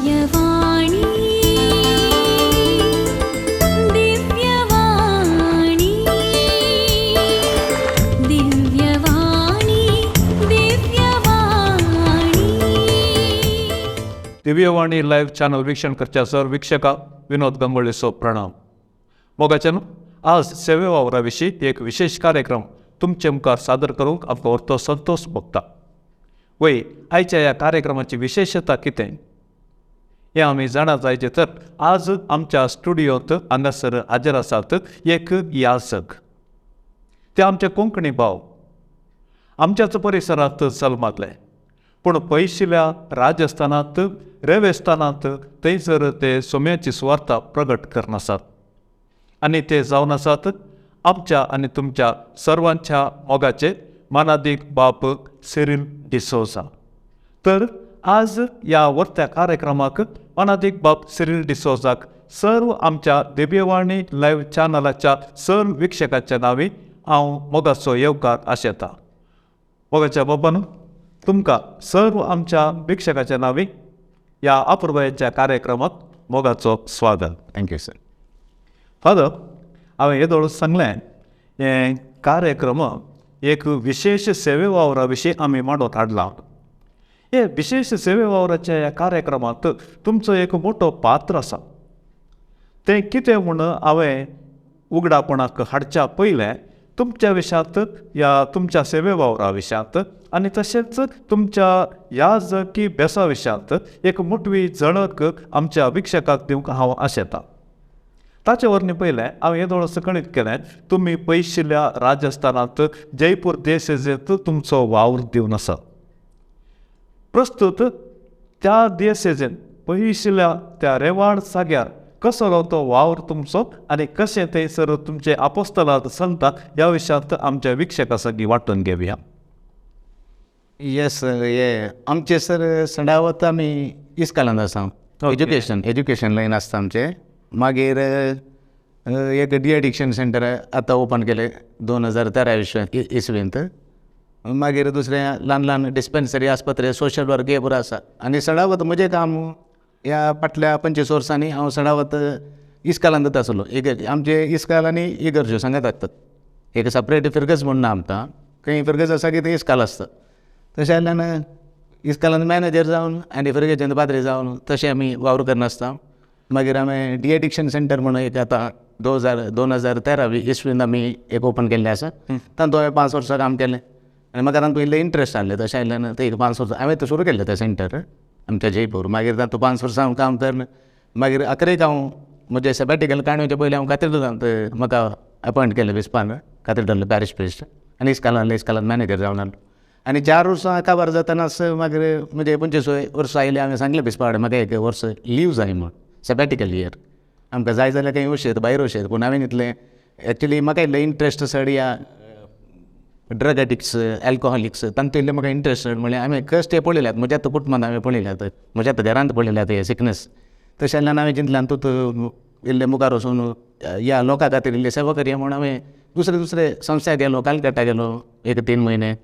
Divyavani, Divyavani, Divyavani, Divyavani. Divyavani live channel वीक्षण करच्या sir वीक्षका विनोद गंगोळीचो प्रणाम. मोगाच्यान आज सेवे वावरा विशीं एक विशेष कार्यक्रम तुमचे मुखार सादर करूंक आमकां व्हरतो संतोश भोगता. वय आयच्या ह्या कार्यक्रमाची विशेशता कितें हें आमी जाणा जायचें तर आज आमच्या स्टुडियोंत हांगासर हाजीर आसात एक याजक. ते आमचे कोंकणी भाव आमच्याच परिसरांत जल्मातले, पूण पयशिल्ल्या राजस्थानांत रेवेस्थानांत थंयसर ते सोम्याची सुवार्ता प्रगट करून आसात आनी ते जावन आसात आमच्या आनी तुमच्या सर्वांच्या मोगाचे मानादीक बाप सिरील डिसोजा. तर आज ह्या वर्त्या कार्यक्रमाक मानादीक बाप सिरील डिसोजाक सर्व आमच्या दिव्यवाणी लायव्ह चॅनलाच्या सर्व वीक्षकाच्या नांवी हांव मोगाचो येवकार आशेता. मोगाच्या बाबान तुमकां सर्व आमच्या वीक्षकाच्या नांवी ह्या अपुरबायेच्या कार्यक्रमाक मोगाचो स्वागत. Thank you sir. Father, हांवें येदोळ सांगलें हें कार्यक्रम एक विशेश सेवे वावरा विशीं आमी मांडोत हाडला. हे विशेश सेवे वावराच्या ह्या कार्यक्रमांत तुमचो एक मोठो पात्र आसा. तें कितें म्हूण हांवें उगडापणाक हाडच्या पयलें तुमच्या विशयांत ह्या तुमच्या सेवे वावरा विशयांत आनी तशेंच तुमच्या याजकी बेसा विशयांत एक मोटवी झळक आमच्या वीक्षकाक दिवंक हांव आशेतां. ताचे वरवीं पयलें हांवें येदोळ कळीत केलें तुमी पयशिल्ल्या राजस्थानांत जयपूर देसेजेंत तुमचो वावर दिवन आसा. प्रस्तूत त्या देसेजेन पयशिल्ल्या त्या रेवाड जाग्यार कसो तो वावर तुमचो आनी कशें थंयसर तुमचे आपोस्तलांत चलता ह्या विशयांत आमच्या वीक्षकां सगळीं वांटून घेवया. येस सर, हे आमचे सर सडावत आमी इस्कालांत आसा. एज्युकेशन एज्युकेशन लायन आसता आमचें. मागीर एक डी एडिक्शन सेंटर आतां ओपन केलें 2013 इसवींत. मागीर दुसरें ल्हान ल्हान डिस्पेन्सरी आस्पत्रे सोशल वर्क हे पुरो आसा. आनी सडावत म्हजें काम ह्या फाटल्या 25 वर्सांनी हांव सडावत इस्कालांतच आसलो. एक आमचे इस्काल आनी इगर्ज्यो सांगत आसतात, एक सेपरेट फिरगज म्हूण ना आमकां, खंय फिरगज आसा की थंय इस्काल आसता. तशें जाल्ल्यान इस्कालान मॅनेजर जावन आनी फिरगजेन पाद्री जावन तशें आमी वावर करनासता. मागीर आमी डी एडिक्शन सेंटर म्हणून एक आतां 2013 इसवीन आमी एक ओपन केल्लें आसा. तातूंत हांवें 5 वर्सां काम केलें आनी म्हाका तातूंत इल्लें इंट्रस्ट आसलें. तशें आयिल्ल्यान तें एक 5 वर्सां हांवें तें सुरू केल्लें तें सेंटर आमच्या जयपूर. मागीर तातूंत 5 वर्सां हांव काम करून मागीर अकरेक हांव म्हजें सेबॅटिकल काडून पयलीं हांव कातेड्रलांत म्हाका अपॉयंट केलें बिस्पान, कातेड्रल पॅरीश प्रिस्ट, आनी इस्कालान इस्कालान मॅनेजर जावन आसलो. आनी 4 वर्सां काबार जातनाच मागीर म्हजे 25 वर्सां आयलीं. हांवें सांगलें बिस्पा कडेन म्हाका एक वर्स लीव जाय म्हूण, सेबॅटिकल इयर. आमकां जाय जाल्यार खंय वचयेत भायर वचयेत, पूण हांवें इतलें एक्चुली म्हाका इल्लें इंट्रस्ट चड ह्या ड्रग एडिक्ट्स एल्कोहोलिक्स तांतूं इल्लें म्हाका इंट्रस्ट. म्हणल्यार हांवें कश्ट हे पळयल्यात म्हज्या आतां कुटुंबांत हांवें पळयल्यात, म्हज्या आतां घरांत पळयल्यात हे सिकनस. तशें जाल्ल्यान हांवें चिंतलें तातूंत इल्लें मुखार वचून ह्या लोकां खातीर इल्लें सेवा करया म्हूण हांवें दुसरे दुसरे संस्था गेलो, कलकत्ता गेलो एक 3 म्हयने,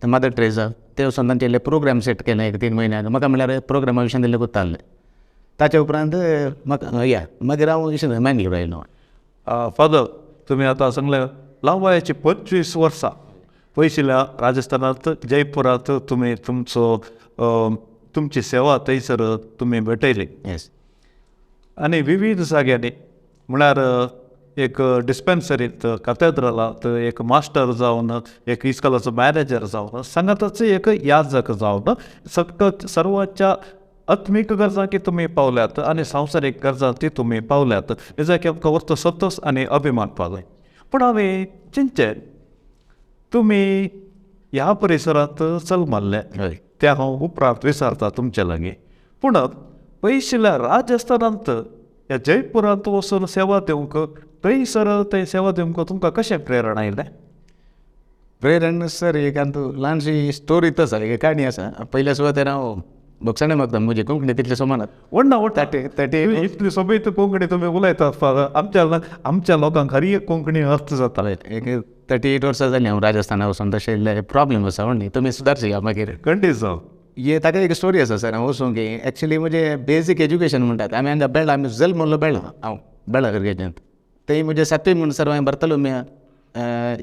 मदर ट्रेजा ते वचून तांचे इल्ले प्रोग्राम सेट केले एक 3 म्हयन्याक. म्हाका म्हणल्यार प्रोग्रामा विशयान इल्लें गोत्ता आसलें. ताच्या उपरांत म्हाका या मागीर हांव मँगलोर आयलो. फादर, तुमी आतां सांगलें ल्हान वयाची 25 वर्सां पयशिल्ल्या राजस्थानांत जयपुरांत तुमी तुमचो तुमची सेवा थंयसर तुमी भेटयली. येस. आनी विविध जाग्यांनी म्हळ्यार एक डिस्पेन्सरींत कातेद्रलांत एक मास्टर जावन, एक इस्कॉलाचो मॅनेजर जावन, सांगातच एक याजक जावन सगळो सर्वांच्या आत्मीक गरजांकी तुमी पावल्यात आनी संवसारीक गरजांती तुमी पावल्यात. हेजा आमकां व्हरतो संतोश आनी अभिमान पावले. पूण हांवें चिंतचें तुमी ह्या परिसरांत जल्मल्ले तें हांव उपरांत विचारता तुमचे लागीं. पूण पयशिल्ल्या राजस्थानांत ह्या जयपुरांत वचून सेवा दिवंक थंयसर थंय सेवा दिवंक तुमकां कशें प्रेरणा आयलें? प्रेरणा सर एक आतां ल्हानशी स्टोरी आसा, एक काणी आसा. पयल्या सुवातेर हांव भोगसणें मागता, म्हजी कोंकणी तितली सोमानात. व्हडना व्हडना थर्टी इतली सोबीत कोंकणी तुमी उलयतात फादर, आमच्या आमच्या लोकांक हरी एक कोंकणी अर्थ जाता. एक 38 वर्सां जालीं हांव राजस्थाना वचून, तशें इल्लें प्रॉब्लेम आसा व्हडली, तुमी सुदारची मागीर. खंडीत जावं. हे ताका एक स्टोरी आसा सर. हांव वचूंक की एक्चुली म्हजें बेजीक एज्युकेशन म्हणटात आमी हांगा बेळा, आमी जल्मलो बेळा, हांव बेळा गरगेच्यान. थंय म्हजें सातवी म्हणसर हांवें बर्तलोमिया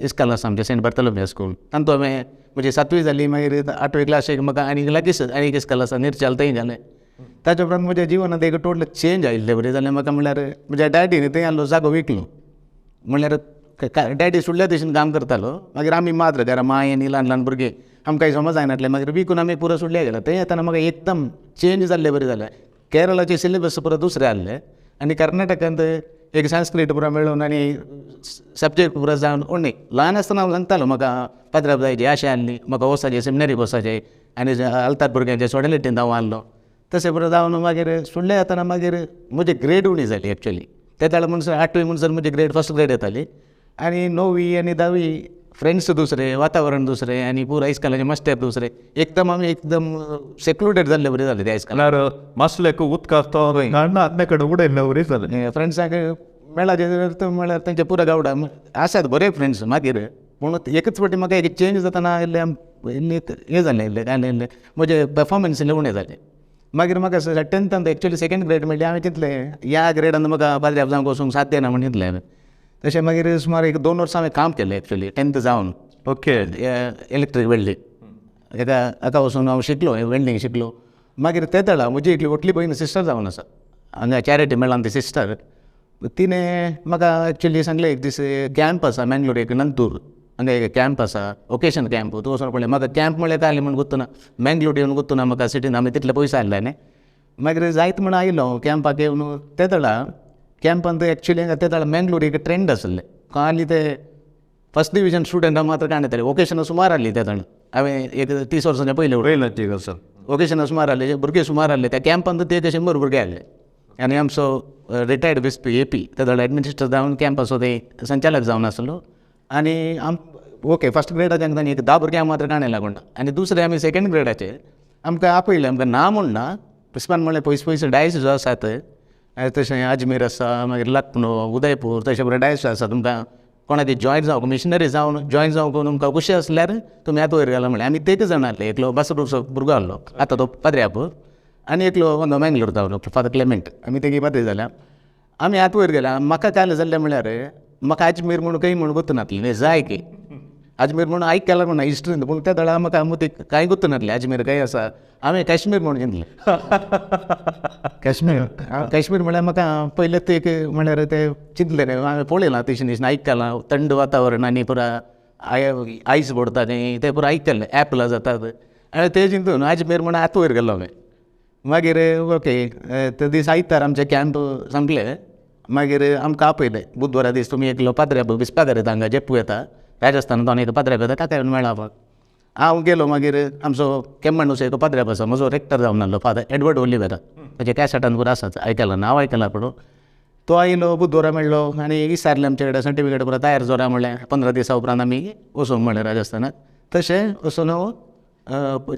इस्काल आसा आमचें, सेंट बर्तलोमिया स्कूल, तातूंत हांवें म्हजी सातवी जाली. मागीर आठवी क्लासीक म्हाका आनीक लागींच आनीक इस्काल आसा निर्चाल, थंय जालें. ताच्या उपरांत म्हज्या जिवनांत एक टोटल चेंज आयिल्ले बरी जालें म्हाका. म्हणल्यार म्हज्या डॅडीन थंय आहलो जागो विकलो. म्हणल्यार डॅडी सुडल्या भशेन काम करतालो. मागीर आमी मात्र घरा, मांय आनी ल्हान ल्हान भुरगीं, आमकां समज जायनासलें. मागीर विकून आमी पुरो सुडल्या गेले. थंय येतना म्हाका एकदम चेंज जाल्ले बरी जालें. केरळाचे सिलेबस पुरो दुसरे आहले आनी कर्नाटकांत एक संस्क्रीट पुरो मेळून आनी सब्जेक्ट पुरो जावन ओन्ली. ल्हान आसतना हांव सांगतालो म्हाका पाद्राब जायची आशा आहली, म्हाका वचपाचें सेमिनरीक वचपाचें आनी आल्तार भुरग्यांचे सोडेलिटींत हांव आहलो. तशें पुरो जावन मागीर फुडलें येतना मागीर म्हजी ग्रेड उणी जाली एक्चुली. ते वेळार म्हणसर आठवी म्हणसर म्हजी ग्रेड फस्ट ग्रेड येताली आनी णवी आनी धावी फ्रेंड्स दुसरे, वातावरण दुसरें आनी पुरो इस्कॉलाचे मास्टर दुसरे, एकदम आमी एकदम सेक्लुडेड जाल्ले बरी जाले त्या इस्कॉलान. म्हळ्यार मासलेक उदकाक तो काडना आदले कडेन उडयल्ले वरी जालें. फ्रेंड्सांक मेळाचें म्हळ्यार तेंचे पुरो गावडा आसात बरे फ्रेंड्स मागीर, पूण एकच फावटी म्हाका एक चेंज जातना इल्लें इल्लें हें जालें, इल्लें काय इल्लें म्हजें पफॉर्मन्स इल्लें उणें जालें. मागीर म्हाका टेंथान एक्चुली सेकेंड ग्रेड मेळ्ळी. हांवें चिंतलें ह्या ग्रेडान म्हाका पाद्र्याब जावंक वचूंक साध्य ना म्हण चिंतलें हांवें. तशें मागीर सुमार एक 2 वर्सां हांवें काम केलें एक्चुली टेंथ जावन. ओके. इलेक्ट्रीक वेल्डींग एका हाका वचून हांव शिकलो, वेल्डींग शिकलो. मागीर ते तेळा म्हजी एकली व्हडली भयण सिस्टर जावन आसा हांगा चॅरिटी मेळ्ळां ती सिस्टर. तिणें म्हाका एक्चुली सांगलें एक दीस कॅम्प आसा मँगलोर एक नंतूर हांगा एक कॅम्प आसा, वोकेशन कॅम्प, तूं वचोन पळय. म्हाका कॅम्प म्हळ्यार काय म्हण गोत्तू ना, मँगलोर येवन गोत्तू ना म्हाका सिटीन, आमी तितले पयस आसले न्ही. मागीर जायत म्हण आयलो हांव कॅम्पाक येवन. ते तेळा कॅम्पान एक्चुली ते तेळा मँगलोर एक ट्रेंड आसलें, खाली ते फस्ट डिविजन स्टुडंटां मात्र काण येताले. वोकेशनां सुमार आहली त्या तेळा, हांवें एक 30 वर्सांच्या पयलीं पयलीं गजाल. वोकेशनां सुमार आहली, भुरगे सुमार आहले त्या कॅम्पान, ते 100 भुरगे आहले. आनी आमचो रिटायर्ड बिस्प ए पी ते तेळा एडमिनिस्ट्रेटर जावन कॅम्पाचो ते संचालक जावन आसलो. आनी आम ओके फस्ट ग्रेडाचे तांणी एक 10 भुरग्यांक मात्र काणें लागून आनी दुसरे आमी सेकेंड ग्रेडाचे आमकां आपयले. आमकां ना म्हूण ना, बिस्पान म्हणलें पयस पयस डायसीस आसात, तशें अजमेर आसा, मागीर लखनौ, उदयपूर, तशें बरें डायसीस आसा, तुमकां कोणाचे जॉयन जावंक मिशनरी जावन जॉयन जावंक तुमकां खुशी आसल्यार तुमी आतां वयर गेला म्हणलें. आमी तेग जाण आहले, एकलो बासरूचो भुरगो आहलो आतां तो पाद्र्याब आनी एकलो मँगलोर धांवलो फादर क्लेमेंट, आमी तेगी पाद्री जाल्या. आमी आतां वयर गेल्या. म्हाका काल जाल्लें म्हळ्यार म्हाका अजमेर म्हूण खंय म्हूण गोत्तू नासलें, जाय की अजमेर म्हूण आयकलां म्हूण हिस्ट्रीन, पूण त्या वेळार म्हाका मतीक कांय गोत्तू नासलें अजमेर खंय आसा. हांवें काश्मीर म्हूण चिंतलें. काश्मीर काश्मीर म्हळ्यार म्हाका पयलेंच एक म्हळ्यार तें चिंतलें न्ही, हांवें पळयलां तशें तशें आयकलां, थंड वातावरण आनी पुरा आयस पडटा तें तें पुरो आयकल्लें, एपलां जातात हांवें तें चिंतून अजमेर म्हूण आतां वयर गेलो हांवें. मागीर ओके ते दीस आयतार आमचें कॅम्प सोंपलें. मागीर आमकां आपयलें बुधवारा दीस तुमी एकलो पाद्र्याब बिस्पागर येता हांगा जयपूर येता, राजस्थानांत एक पाद्र्याब येता ताका येवन मेळा. हांव गेलो. मागीर आमचो केम्मणूस एक पाद्र्याब आसा, म्हजो रेक्टर जावन आहलो फादर एडवर्ड ओलिवेरा, ताचे कॅसेटान पुरो आसात, आयकलां नांव आयकलां पूण. तो आयलो बुधवारा मेळ्ळो आनी विचारलें आमचे कडेन सर्टिफिकेट पुरो तयार जोरा म्हणलें, 15 दिसां उपरांत आमी वचूंक म्हणलें राजस्थानाक. तशें वचून हांव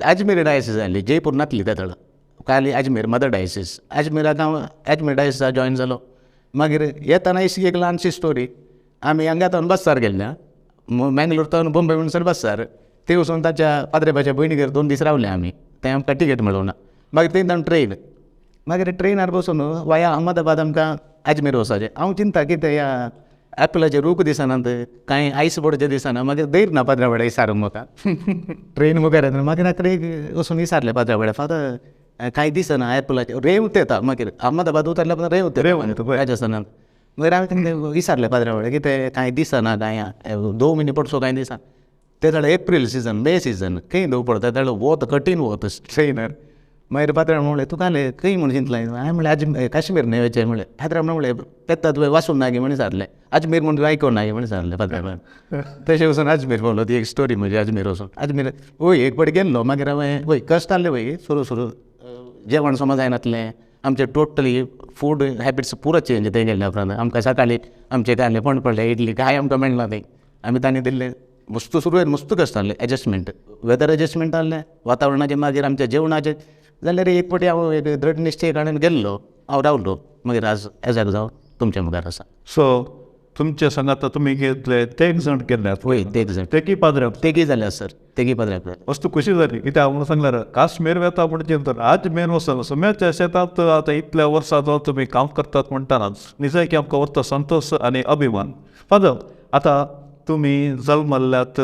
अजमेर डायसीस आहली, जयपूर नासली त्या तेळा, खाली अजमेर मदर डायसीस. अजमेराक हांव अजमेर डायसिसाक जॉयन जालो. मागीर येतना अशी एक ल्हानशी स्टोरी, आमी हांगा तावन बस्सार गेल्ले, मँगलोर तावन बॉम्बे म्हणसर बस्सार, ते वचून ताच्या पाद्रेबाच्या भयणीगेर 2 दीस रावले आमी, थंय आमकां टिकेट मेळूंक ना. मागीर थंय तावन ट्रेन, मागीर ट्रेनार बसून वाया अहमदाबाद आमकां अजमेर वचपाचें. हांव चिंता कितें ह्या एपलाचे रूख दिसनात, कांय आयस पडचें दिसना, मागीर धैर्य ना पाद्रा वाड्यार विचारूंक म्हाका. ट्रेन मुखार येतना मागीर रात्री वचून विचारलें पाद्रा वाड्यार, फादर कांय दिसना एपलाचे, रेंवत येता. मागीर अहमदाबाद उतरल्या उपरांत रेंवत येता राजस्थानान. मागीर हांवें तेंकां विचारलें पाद्रा वाड्यार कितें कांय दिसना, कांय 2 म्हयने पडसो कांय दिसना. ते जाल्यार एप्रील सिजन, मे सिजन, खंय धंव पडता जाल्यार वत कठीण वत ट्रेनार. मागीर पाद्र्यान म्हणलें तुका खंय म्हूण चिंतलें? हांवें म्हणलें अजमेर काश्मीर न्हय वचें म्हणलें. पाद्र्यान म्हणलें तेत्ता तुवें वाचूंक ना गे म्हण विचारलें, अजमेर म्हूण तुवें आयकूंक ना गे म्हण विचारलें पाद्र्यान. तशें वचून अजमेर पावलो. ती एक स्टोरी म्हजी अजमेर वचून. अजमेर वय एक फावटी गेल्लो, मागीर हांवें वय कश्ट आहले वय सुरू सुरू, जेवण समज जायनासलें आमचें, टोटली फूड हॅबिट्स पुरो चेंज थंय गेल्ल्या उपरांत. आमकां सकाळीं आमचें कांय पण पडलें इडली कांय आमकां मेळना थंय, आमी तांणी दिल्लें मस्त सुरवेक मस्त कश्ट आहलें, एडजस्टमेंट, वेदर एडजस्टमेंट आहलें वातावरणाचें, मागीर आमच्या जेवणाचें. जाल्यार एक फावटी हांव एक दृढ निश्चय काडून गेल्लो, हांव रावलो, मागीर आज एजाक जावं तुमच्या मुखार आसा. सो तुमचे सांगात तुमी घेतले तेग जाण केल्यात. वय, तेग जाण. तेगी पाद्र्याक. तेगी जाल्या सर, तेगी पाद्र्याक. वस्तू खुशी जाली कित्याक म्हणून सांगल्यार काश्मीर वेता म्हणजे आज मेन वचून सुम्याच्या शेतांत आतां इतल्या वर्सां जावन तुमी काम करतात म्हणटना निजायकी आमकां व्हरता संतोश आनी अभिमान. फादर, आतां तुमी जल्मल्ल्यात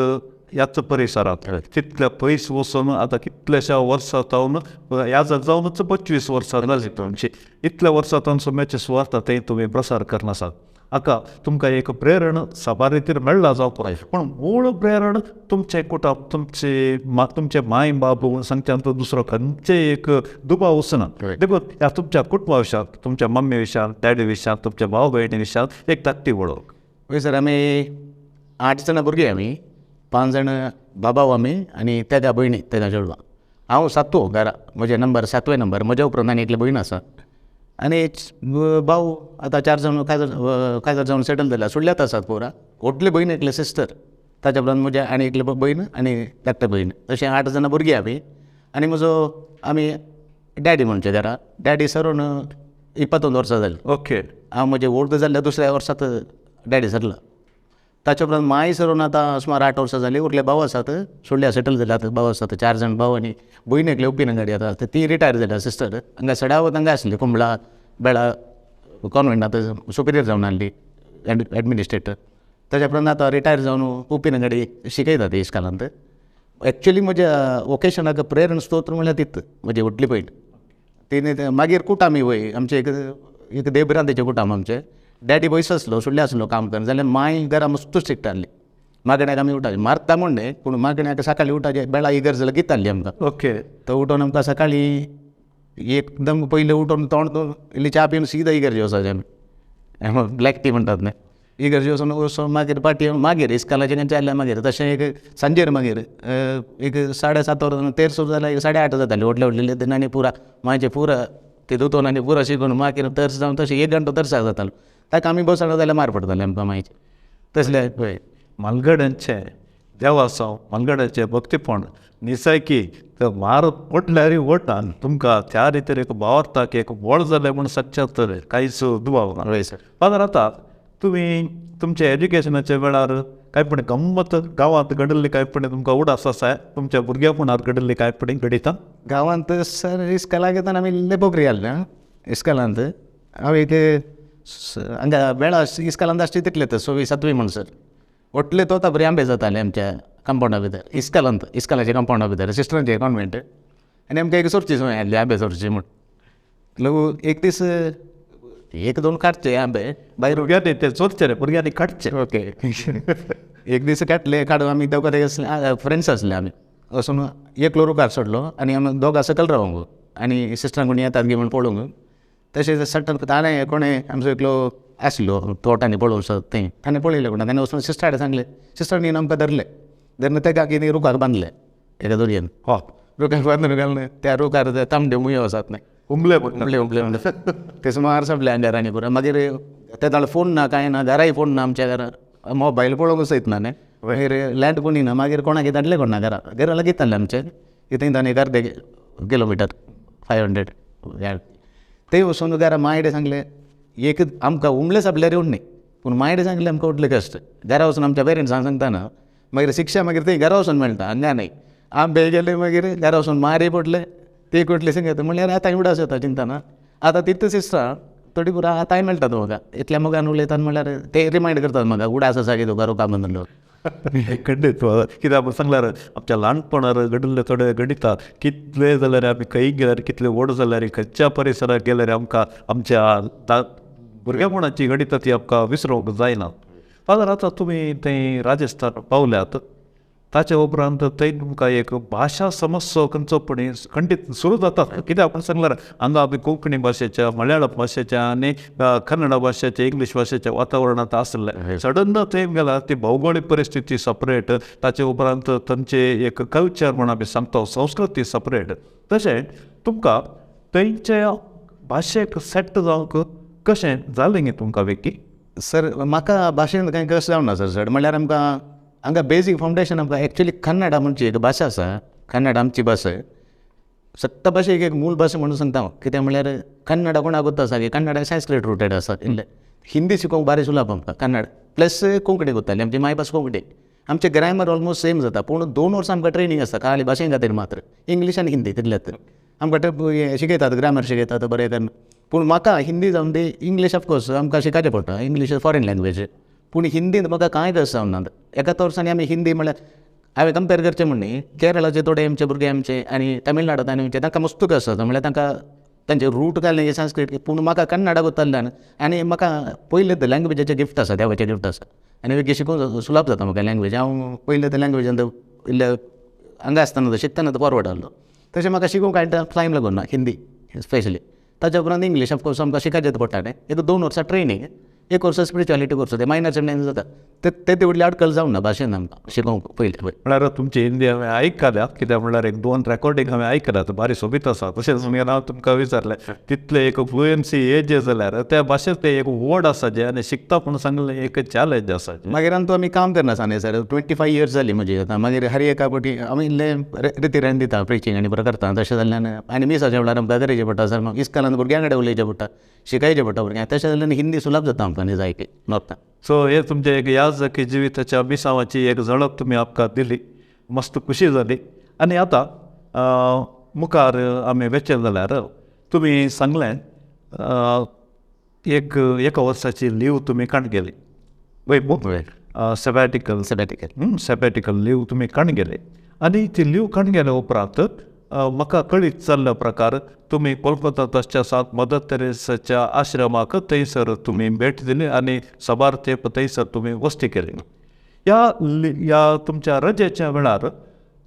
ह्याच परिसरांत, तितल्या पयस वचून आतां कितल्याश्या वर्सां जावन ह्या जावनच 25 वर्सां जालीं तुमची. इतल्या वर्सां जावन सुम्याची सुवार्थ थंय तुमी प्रसार करनासात. हाका तुमकां एक प्रेरण साबार रितीर मेळ्ळा जावपाक जाय, पूण मूळ प्रेरण तुमचें कुटुंब, तुमचे तुमचे माय बाब सांगच्यान दुसरो खंयचे एक दुबाव वचना. देखून ह्या तुमच्या कुटुंबा विशयांत, तुमच्या मम्मी विशयांत, डॅडी विशयांत, तुमच्या भाव भयणी विशयांत एक धाकटी वळख. वय सर, आमी 8 जाणां भुरगीं, आमी 5 जाण बाबाव आमी आनी तेगा भयणी, तेगा चेडवां. हांव सातवो घरा, म्हजे नंबर सातवे नंबर. म्हज्या उपरांत आनी एकले भयण आसा आनी भाव आतां 4 जाण काजार जावन सेटल जाल्या, सोडल्यात आसात पोरा. व्हडले भयण एकले सिस्टर, ताच्या उपरांत म्हज्या आनी एकले भयण आनी धाकटे भयण, तशें 8 जाणां भुरगीं आमी. आनी म्हजो आमी डॅडी म्हणचे घरा, डॅडी सरून 22 वर्सां जालीं. ओके. हांव म्हजें व्हड जाल्ल्या दुसऱ्या वर्सात डॅडी सरला. ताच्या उपरांत माय सरून आतां सुमार 8 वर्सां जालीं. उरले भाव आसात, सोडल्या सेटल जाल्यात भाव आसात, 4 जाण भाव आनी भयण एकले ओपीन गाडी आतां ती रिटायर जाल्या सिस्टर. हांगा सडावत हांगा आसली कुंबळा बेळा कॉन्वेंटांत सुपिरियर जावन आसली एडमिनिस्ट्रेटर. ताच्या उपरांत आतां रिटायर जावन ओपीन गाडी शिकयता ती इस्कॉलांत. एक्चुली म्हज्या वोकेशनाक प्रेरण स्तोत्र म्हणल्यार तीत म्हजी व्हडली भयण. तिणें मागीर कुटामी वय आमचें एक देवभिरांतेचें कुटाम आमचें. डॅडी पयस आसलो, सुडले आसलो काम करून, जाल्यार मांय घरा मस्त स्ट्रिक्ट आहली. मागण्याक आमी उठाचे, मारता म्हण न्हय, पूण मागण्याक सकाळीं उठाचे बेळा इगर्ज जाल्यार गीत आहली आमकां. ओके. तो उठोवन आमकां सकाळीं एकदम पयलीं उठोवन तोंड धुवन इल्ली च्या पिवन सीधा इगर्जे वचपाचें आमी, ब्लॅक टी म्हणटात न्हय, इगर्जे वचून वचून मागीर पाटी मागीर इस्कालाचें खंयचें आसल्यार मागीर तशें एक सांजेर मागीर एक 7:30 वरां तेरसो जाल्यार 8:30 जातालीं. व्हडले व्हडले तेन्ना आनी पुरा मांयचें पुरा ते दोतोर आनी पुरा शिकून मागीर तर्स जावन तशें 1 घंटो तरसाक जातालो. ताका आमी बसना जाल्यार मार पडटाले आमकां मांयचे तसले. पळय मालगड्यांचें देवासांव, मालगड्यांचें भक्तीपण निसायकी तर मार पडल्यार वडटा तुमकां त्या रितीर एक भावार्थाक एक वळ जालें म्हूण सच्चें तर कांयच दुबाव ना. हय सर. फादर, आतां तुमी तुमच्या एज्युकेशनाच्या वेळार कांय पण गम्मत गांवांत घडिल्ली कांय पण तुमकां उडास आसा, तुमच्या भुरगेपणांत घडिल्ली कांय पण घडिता? गांवांत सर इस्कॉलाक येतना आमी इल्ले पोखरी घाल्ले इस्कॉलांत. हांव एक हांगा वेळा इस्कॉलांत आसचे तितले तर 6वी 7वी म्हणसर व्हडले तोता बरे आंबे जाताले आमच्या कंपावंडा भितर, इस्कॉलांत, इस्कॉलाच्या कंपावंडा भितर, सिस्टरांचे कॉन्वेंट. आनी आमकां एक सोरची संवय आहली आंबे सोरची म्हूण. लोक एक दीस 1-2 काडचे आंबे भायर, भुरग्यांनी ते चोरचे रे, भुरग्यांनी काडचे. ओके. एक दीस काडले, काडून आमी दोगां आसले, फ्रेंड्स आसले आमी, वचून एकलो रुखार सोडलो आनी आमी दोगां सकयल रावंक आनी सिस्टरां कोणी येतात गी म्हूण पळोवंक. तशें सट्टन ताणें कोणें आमचो एकलो आसलो तोटांनी पळोवंक थंय, ताणें पळयलें कोणा, ताणें वचून सिस्टरा कडेन सांगलें. सिस्टरांनी आमकां धरलें, धरून तेका कितें रुखाक बांदलें एका दोरयेन. हय, रुखाक बांदून घालून त्या रुखार ते तांबडे मुयो आसात न्हय, उमले उमले उमले उमले ते सुमार सोंपले आंब्यार आनी पुरो. मागीर ते जाल्यार फोन ना, कांय ना, घराय फोन ना आमच्या घरा, मोबायल पळोवंक सयत ना न्हय. मागीर लँड कोणी ना, मागीर कोणाक धाडलें कोणा घरा, घरा लागींच आहलें आमचें, थंय ताणें एक अर्दे किलोमिटर 500 थंय वचून घरा मायडे सांगलें एक आमकां उमले सापल्यार येवन न्हय, पूण मायडे सांगलें आमकां उठले कश्ट. घरा वचून आमच्या पेरंट्सांक सांगतना मागीर शिक्षा मागीर थंय घरा वचून मेळटा, हांगा न्हय. आंबे गेले मागीर घरा वचून मारी पडले, ते कुटले सांगता म्हणल्यार आतां उडास येता चिंतना. आतां तितू सिस्टर थोडी पुरो आतांय मेळटा तुका, इतल्या मोगान उलयतात म्हणल्यार ते रिमायंड करतात म्हाका उडास आसा की तुका रुखा बांदलो. खंडीत कित्याक सांगल्यार आमच्या ल्हानपणार घडिल्ले थोडे घडिता कितले जाल्यार आमी खंय गेल्यार, कितले व्हड जाल्यार, खंयच्या परिसराक गेल्यार आमकां आमच्या भुरगेपणाची घडिता ती आमकां विसरूंक जायना. फादर, आतां तुमी थंय राजस्थान पावल्यात, ताच्या उपरांत थंय तुमकां एक भाशा समस्या खंयचो पण खंडीत सुरू जाता. कित्याक म्हूण सांगल्यार हांगा आमी कोंकणी भाशेच्या, मलयाळम भाशेच्या आनी कन्नड भाशेच्या, इंग्लीश भाशेच्या वातावरणांत आसलें. सडन थंय गेल्यार ती भौगोळीक परिस्थिती सपरेट, ताचे उपरांत तांचे एक कल्चर म्हण आमी सांगता, संस्कृती सपरेट. तशें तुमकां थंयच्या भाशेक सेट जावंक कशें जालें गे तुमकां वेकी? सर, म्हाका भाशेन कांय कशें जावना सर. चड म्हणल्यार आमकां हांगा बेजीक फावंडेशन आमकां एक्चुली कन्नडा म्हणची एक भाशा आसा, कन्नड आमची भास. सत्ता भाशेक एक मूळ भाशा म्हणून सांगता हांव. कित्याक म्हणल्यार कन्नडा कोणाक गोत्त आसा की कन्नडा संस्कृत रुटेड आसा. इल्लें हिंदी शिकोवंक बारी सुलभ आमकां कन्नड प्लस कोंकणी गोत्ताली आमची मायभास कोंकणी. आमचें ग्रामर ऑलमोस्ट सेम जाता पूण 2 वर्सां आमकां ट्रेनींग आसता खाली भाशे खातीर मात्र इंग्लीश आनी हिंदी तितलेंच. आमकां हें शिकयतात ग्रामर शिकयतात बरें करून. पूण म्हाका हिंदी जावन ती इंग्लीश ऑफकोर्स आमकां शिकायचें पडटा इंग्लीश फॉरेन लँग्वेज. पूण हिंदीन म्हाका कांय कस जावना. एकाच वर्सांनी आमी हिंदी म्हणल्यार हांवें कंपेर करचें म्हण न्ही केरळाचे थोडे आमचे भुरगे आमचे आनी तमिळनाडूंत आनी आमचे तांकां मस्त कस जाता म्हणल्यार तांकां तांचे रूट घालून संस्कृत. पूण म्हाका कन्नडा गोत्ताल्यान आनी म्हाका पयलें तर लँग्वेजाचें गिफ्ट आसा देवाचें गिफ्ट आसा आनी वेगळी शिकूंक सुलभ जाता म्हाका लँग्वेज. हांव पयलें तर लँग्वेजान इल्लें हांगा आसतना शिकतना फॉरवर्ड आहलो तशें म्हाका शिकूंक कांय टायम लागूना हिंदी स्पेशली. ताच्या उपरांत इंग्लीश ऑफकोर्स आमकां शिकायचें पडटा न्ही. एक 2 वर्सां ट्रेनींग 1 वर्स स्पिरिच्युअलिटी कोर्स ते मायनर सेमिनार जाता ते व्हडली आडखळ जावना भाशेन आमकां शिकोवंक पयलें. म्हळ्यार तुमची हिंदी हांवें आयकल्या कित्याक म्हणल्यार 1 2 रेकॉर्डींग हांवें आयकल्या बारी सोबीत आसा. तशेंच मागीर हांव तुमकां विचारलें तितलें एक फ्लुयन्सी एज जाल्यार त्या भाशेंत एक वर्ड आसा जें आनी शिकता म्हूण सांगलें एक चॅलेंज आसा. मागीर आमी आमी काम करना आसा न्ही सर 25 इयर्स जाली म्हजी आतां. मागीर हर एका फावटी आमी इल्लें रितीरान दिता प्रिचींग आनी बरें करता तशें जाल्ल्यान आनी मिसाच्या वेळार आमकां गरजेचें पडटा सर इस्कॉलान भुरग्यां कडेन उलयचें पडटा शिकायचें पडटा भुरग्यांक तशें जाल्यार हिंदी सुलभ जाता आमकां न्ही जायती नॉर्थान. सो हे तुमचें एक याजकी जिविताच्या मिसांवाची एक झळक तुमी आमकां दिली मस्त खुशी जाली. आनी आतां मुखार आमी वचें जाल्यार तुमी सांगलें एक एका वर्साची लीव तुमी काण गेली वय सॅबॅटिकल सॅबॅटिकल सॅबॅटिकल लीव तुमी काण गेले आनी ती लीव काण गेल्या उपरांत म्हाका कळीत जाल्लो प्रकार तुमी कोलकाता तसच्या सात मदर तेरेसाच्या आश्रमाक थंयसर तुमी भेट दिली आनी साबार तेंप थंयसर तुमी वस्ती केली. ह्या तुमच्या रजेच्या वेळार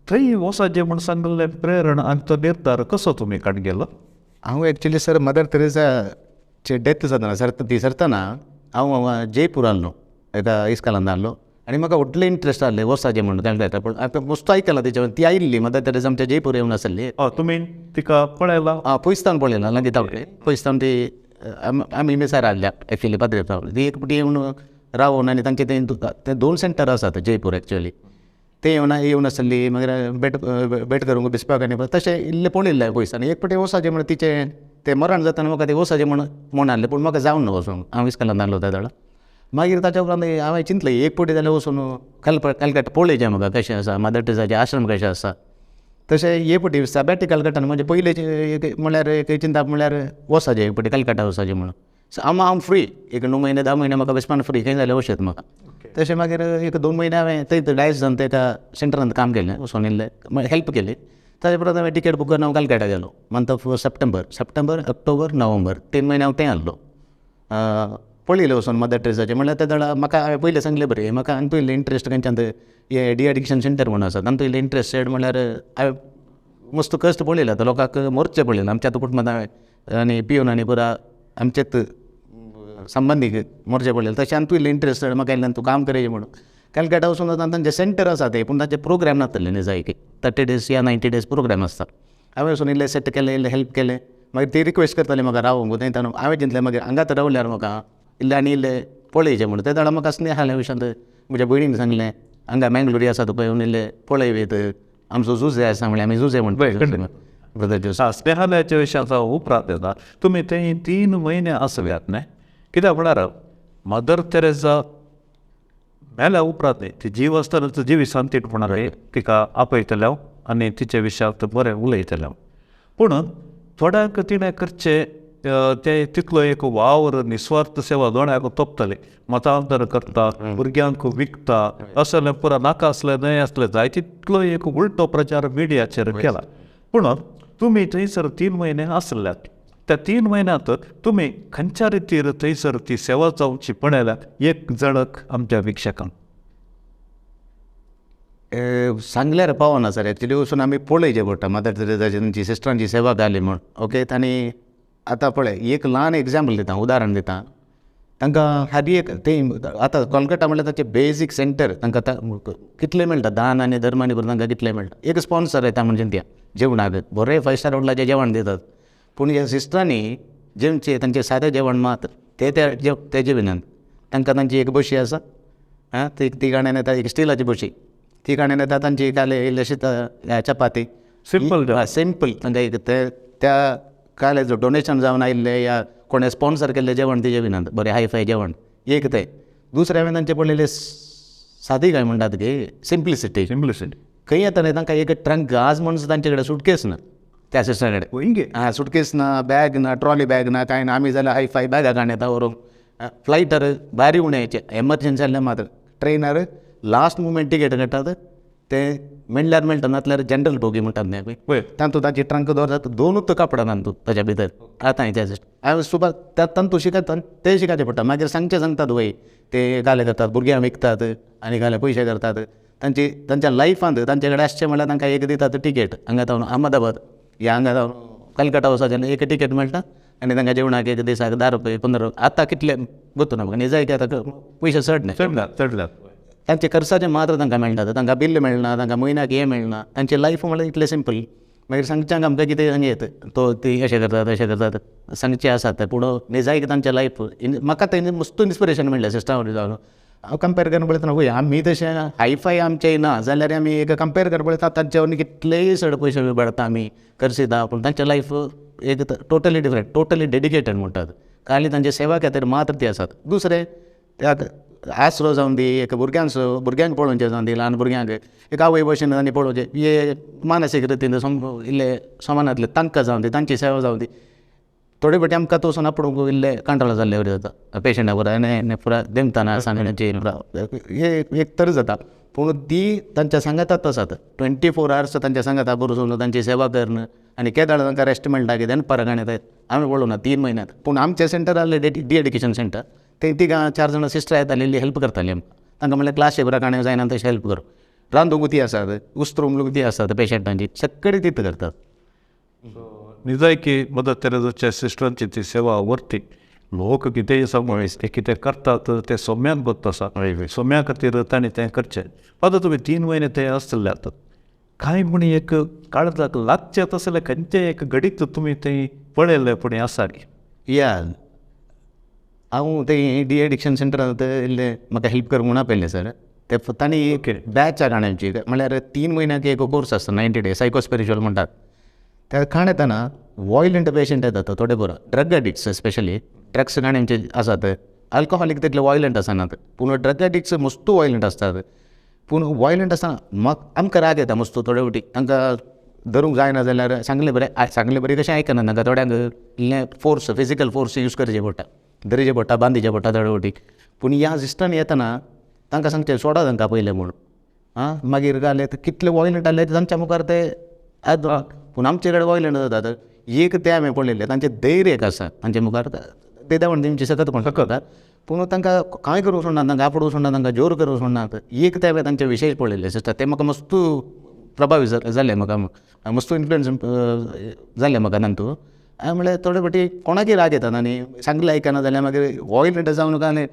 थंय वचपाचें म्हूण सांगिल्लें प्रेरणा आनी तो निर्धार कसो तुमी काड गेलो? हांव एक्चुली सर मदर तेरेसाचे डेथ जातना सर ती सरतना हांव जयपूर आहलो एका इस्कॉलान आहलो आनी म्हाका व्हडलें इंट्रस्ट आहलें वचपाचें म्हणून तांकां. पूण आतां मस्त आयकलां तेच्या ती आयिल्ली मदर तेरेसा आमच्या जयपूर येवन आसली. तुमी तिका पळयला? आं पयसतावन पळयला लागीं तावळे पयसतावन ती आमी मिसार आहल्या एक्चुली पाद्री ती एक फावटी येवन रावोन आनी तांचे ते 2 सेंटर आसात जयपूर एक्चुअली ते येवन येवन आसली मागीर भेट भेट करूंक बिस्पाक आनी तशें इल्लें पळयल्लें पयस आनी एक फावटी वचपाचें म्हणून तिचें तें मरण जातना म्हाका तें वचपाचें म्हूण आहलें पूण म्हाका जावना वचूंक हांव इस्कॉलान आहलो त्या वेळार. मागीर ताच्या उपरांत हांवें चिंतलें एक फावटी जाल्यार वचून कलकत्ता पळोवचें म्हाका कशें आसा मदर तेरेसाचें आश्रम कशें आसा. तशें हे फावटी सॅबॅटिकल काडटना म्हजें पयलेचें एक म्हणल्यार एक चिंतप म्हणल्यार वचपाचें एक फावटी कलकत्ता वचपाचें म्हणून. सो हांव हांव फ्री एक 9 म्हयने 10 म्हयने म्हाका बेसपान फ्री खंय जाल्यार वचत म्हाका. तशें मागीर एक 2 म्हयने हांवें थंय डायसान एका सेंटरांत काम केलें वचून इल्लें हेल्प केली. ताजे उपरांत हांवें टिकेट बूक करून हांव कलकत्ता गेलो month of September September October November 3 म्हयने हांव थंय आहलो. पळयलें वचून मदर तेरेसाचें म्हणल्यार ते वेळार म्हाका हांवें पयलें सांगलें बरें म्हाका आनी इल्लें इंट्रस्ट खंयच्यान हे डी एडिक्शन सेंटर म्हणून आसा तातूंत इल्लें इंट्रस्टेड म्हणल्यार हांवें मस्त कश्ट पळयले आतां लोकांक मोर्चे पळयले आमच्या आतां कुटुंबांत हांवें आनी पिवन आनी पुरा आमचेच संबंदीक मोर्चे पळयले तशें आनी इल्लें इंट्रस्टेड म्हाका इल्लें तूं काम करचें म्हणून. कलकत्ता वचून आतां तांचें सेंटर आसा तें पूण तांचे प्रोग्राम नासतले न्ही जायते 30 डेज या 90 डेज प्रोग्राम आसता. हांवें वचून इल्लें सेट केलें इल्लें हेल्प केलें मागीर ती रिक्वेस्ट करताली म्हाका रावूंक थंय ताणूं हांवें चिंतलें मागीर हांगात रावल्यार म्हाका इल्लें आनी इल्लें पळयचें म्हणून. ते वेळार म्हाका स्नेहाल्या विशयांत म्हज्या भयणीन सांगलें हांगा मँगलोरी आसा तुका येवन इल्लें पळय वयत आमचो जुजे आसा म्हणल्यार आमी जुजे म्हणटा ब्रदर जोस. स्नेहालयाच्या विशयांत उपरांत येता तुमी थंय 3 म्हयने आसल्यात न्ही कित्याक म्हळ्यार मदर तेरेसा मेल्या उपरांत न्ही ती जीव आसतना जिवी सांतीट म्हणा तिका आपयतले हांव आनी तिचे विशयांत बरें उलयतले हांव. पूण थोड्यांक तिणें करचें ते तितलो एक वावर निस्वार्थ सेवा दोळ्याक तोपतले मतांतर करता भुरग्यांक विकता असलें पुरा नाका आसलें न्हय आसलें जाय तितलो एक उलटो प्रचार मिडियाचेर केला. पूण तुमी थंयसर 3 म्हयने आसल्यात त्या 3 म्हयन्यांत तुमी खंयच्या रितीर थंयसर ती सेवा जावची पळयल्या एक झळक आमच्या वीक्षकांक सांगल्यार पावना सर. एक्चुली वचून आमी पळयचें पडटा मदर तेरेसाची तांची सिस्टरांची सेवा जाली म्हूण ओके. आनी आतां पळय एक ल्हान एग्जाम्पल दिता उदाहरण दिता तांकां हर एक ते आतां कोलकाता म्हणल्यार ताचें बेजीक सेंटर तांकां कितलें मेळटा दान आनी धर्म आनी करून तांकां कितलें मेळटा. एक स्पॉन्सर येता म्हणजे त्या जेवणाक बरें 5 स्टार हॉटेलाचें जेवण दितात पूण ह्या सिस्टरांनी जेवचें तांचें सादें जेवण मात ते ते जेविनात. तांकां तांची एक बशी आसा आं ती ती काडून येता एक स्टिलाची बशी ती काडून येता तांची काले इल्लें शीत चपाती सिंपल सिंपल तांकां एक ते त्या कालेज डोनेशन जावन आयिल्लें या कोणें स्पॉन्सर केल्लें जेवण तेजें बी ना, बरें हाय फाय जेवण एक तें. दुसरें हांवें तांचें पळयलें सादी काय म्हणटात की सिंप्लिसिटी. सिंप्लिसिटी खंय येता न्ही तांकां एक ट्रंक आज म्हणून तांचे कडेन सुटकेस ना त्या सिस्टरा कडेन. आं, सुटकेस ना, बॅग ना, ट्रॉली बॅग ना, कांय ना. आमी जाल्यार हाय फाय बॅगां काडून येता व्हरूंक. फ्लायटार भारी उणें एमर्जन्सी जाल्यार मात्र, ट्रेनार लास्ट मुमेंट टिकेट काडटात ते मेळ्ळ्यार मेळटा, नातल्यार जनरल बोगी म्हणटात न्ही पळय, तातूंत तांची ट्रंक दवरतात, दोनूच कापडां तातूंत ताच्या भितर. आतां हांवें सुबा तातूंत शिकता तें शिकाचें पडटा. मागीर सांगचें सांगतात वय ते गाले करतात, भुरग्यांक विकतात आनी गाले पयशे करतात. तांची तांच्या लायफांत तांचे कडेन आसचें म्हणल्यार तांकां एक दितात टिकेट, हांगा जावन अहमदाबाद या हांगा जावन कलकत्ता वचपाचें एक टिकेट मेळटा आनी तांकां जेवणाक एक दिसाक 10 रुपये 15 रुपये. आतां कितले गोत्तू ना म्हाका, निजायकी आतां पयशे चड न्ही, चडल्यात. तांचे खर्चाचें मात्र तांकां मेळटा, तांकां बिल मेळना, तांकां म्हयन्याक हें मेळना. तांचें लायफ म्हणल्यार इतलें सिंपल. मागीर सांगच्यांक आमकां कितें हांगा येता तो ती अशें करतात अशें करतात सांगचें आसा तें, पूण निजायक तांचें लायफ म्हाका तें मस्त इन्स्पिरेशन मेळ्ळें सिस्टरा वरवीं जावन. हांव कंपेर करून पळयतना वय आमी तशें हायफाय आमचें ना जाल्यार आमी एक कंपेर करून पळयता तांचे वरवीं कितलेय चड पयशे भरता आमी खर्चिता, पूण तांचें लायफ एक टोटली डिफरंट, टोटली डेडिकेटेड म्हणटात. खाली तांचे सेवा खातीर मात्र ती आसात. दुसरें त्या आसरो जावन दी, एक भुरग्यांचो भुरग्यांक पळोवचें जावन दी, ल्हान भुरग्यांक एक आवय भशेन आनी पळोवचें, हे मानसीक रितीन इल्ले समानांतले तांकां जावन दी, तांची सेवा जावन दी. थोडे फावटी आमकां तो वचून आपूण इल्ले कंट्रोल जाल्ले वरी जाता पेशंटा बरोबर आनी पुरा देंवतना सांगण्याची हे एक तर जाता, पूण ती तांच्या सांगातात आसात 24 आवर्स तांच्या सांगाता बरोबर तांची सेवा करून आनी केदाळ तांकां रेस्ट मेळटा कितें परत आनी आमी पळोवना 3 म्हयन्यांत. पूण आमचें सेंटर आहलें डी एडिकेशन सेंटर, ते तिगां 4 जाणां सिस्टर येताली इल्ली हेल्प करताली आमकां. तांकां म्हणल्यार क्लास पुरा काणयो जायना तशें हेल्प करूं, रांदूंक ती आसात, उस्तरूंक ती आसात पेशंटांची, सगळी तीत करतात. निजायकी मदर तेरेजाच्या सिस्टरांची ती सेवा व्हरती. लोक कितेंय समज ते कितें करतात तें सोम्याक गोत्त आसा, सोम्या खातीर तांणी तें करचें. आतां तुमी 3 म्हयने ते आसतले आतां कांय म्हण एक काळजाक लागचें तसलें खंयचें एक घडीत तुमी थंय पळयलें पूण आसा की या हांव ते डी एडिक्शन सेंटरांत इल्लें म्हाका हेल्प कर म्हणून आपयलें सर. ते तांणी एक बॅच काणयांची म्हणल्यार 3 म्हयन्याक एक कोर्स आसता 90 डेज सायको स्पिरिच्युअल म्हणटात. त्या खाण येतना वॉयलंट पेशंट येतात थोडे बरो, ड्रग एडिक्ट्स स्पेशली ड्रग्स काणयांचे आसात, अल्कोहोलीक तितले वॉयलंट आसनात पूण ड्रग एडिक्ट्स मस्तू वॉयलंट आसतात. पूण वॉयलंट आसतना म्हाका आमकां राग येता मस्तू थोडे फावटी तांकां धरूंक जायना जाल्यार सांगलें बरें सांगलें बरें कशें आयकना तांकां थोड्यांक इल्लें फोर्स फिजिकल फोर्स यूज करचें पडटा, धरचें पडटा, बांदिचें पडटा थोडे फावटी. पूण ह्या सिस्टरान येतना तांकां सांगचें सोडा तांकां पयलें म्हूण आं, मागीर जालें कितले वॉयलंट आहले तांच्या मुखार ते पूण आमचे कडेन वॉयलंट जातात. एक तें हांवें पळयलें तांचें धैर्य एक आसा तांचे मुखार ते देवण तेंची सकत कोण शकतात, पूण तांकां कांय करूंक सोडना, तांकां आपोडूंक सोडना, तांकां जोर करूंक सोडना. एक तें हांवें तांचें विशेश पळयलें सिस्टर, तें म्हाका मस्तू प्रभावी जालें, म्हाका मस्तू इन्फ्लुयन्स जालें म्हाका तातूंत. हांवें म्हणलें थोडे फावटी कोणाकय राग येतात आनी सांगलें आयकना जाल्यार मागीर वॉयलंट जावन आनी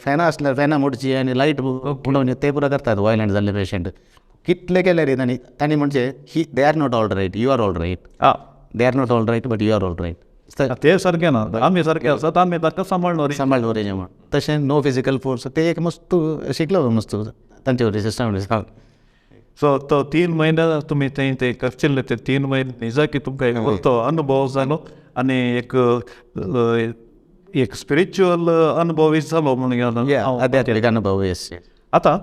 फॅनां आसल्यार फॅनां मोडची आनी लायट उडोवन ते पुरो करतात वॉयलंट जाल्ले पेशंट. कितले केले रे तांणी, तांणी म्हणचे ही they are not all right, you are all right, they are not all right but you are all right. ते सारकें ना, आमी सारके आसात, आमी ताका सांबाळ्ळो सांबाळ्ळो रे म्हण तशें नो फिजिकल फोर्स ते एक मस्त शिकलो मस्त तांचे वरवीं सिस्टम. सो तो 3 म्हयने तुमी थंय ते करचिल्ले ते 3 म्हयने निजाकी तुमकां एक तो अनुभव जालो आनी एक एक स्पिरिच्युअल अनुभव जालो म्हणून आध्यात्मीक अनुभव. येस. आतां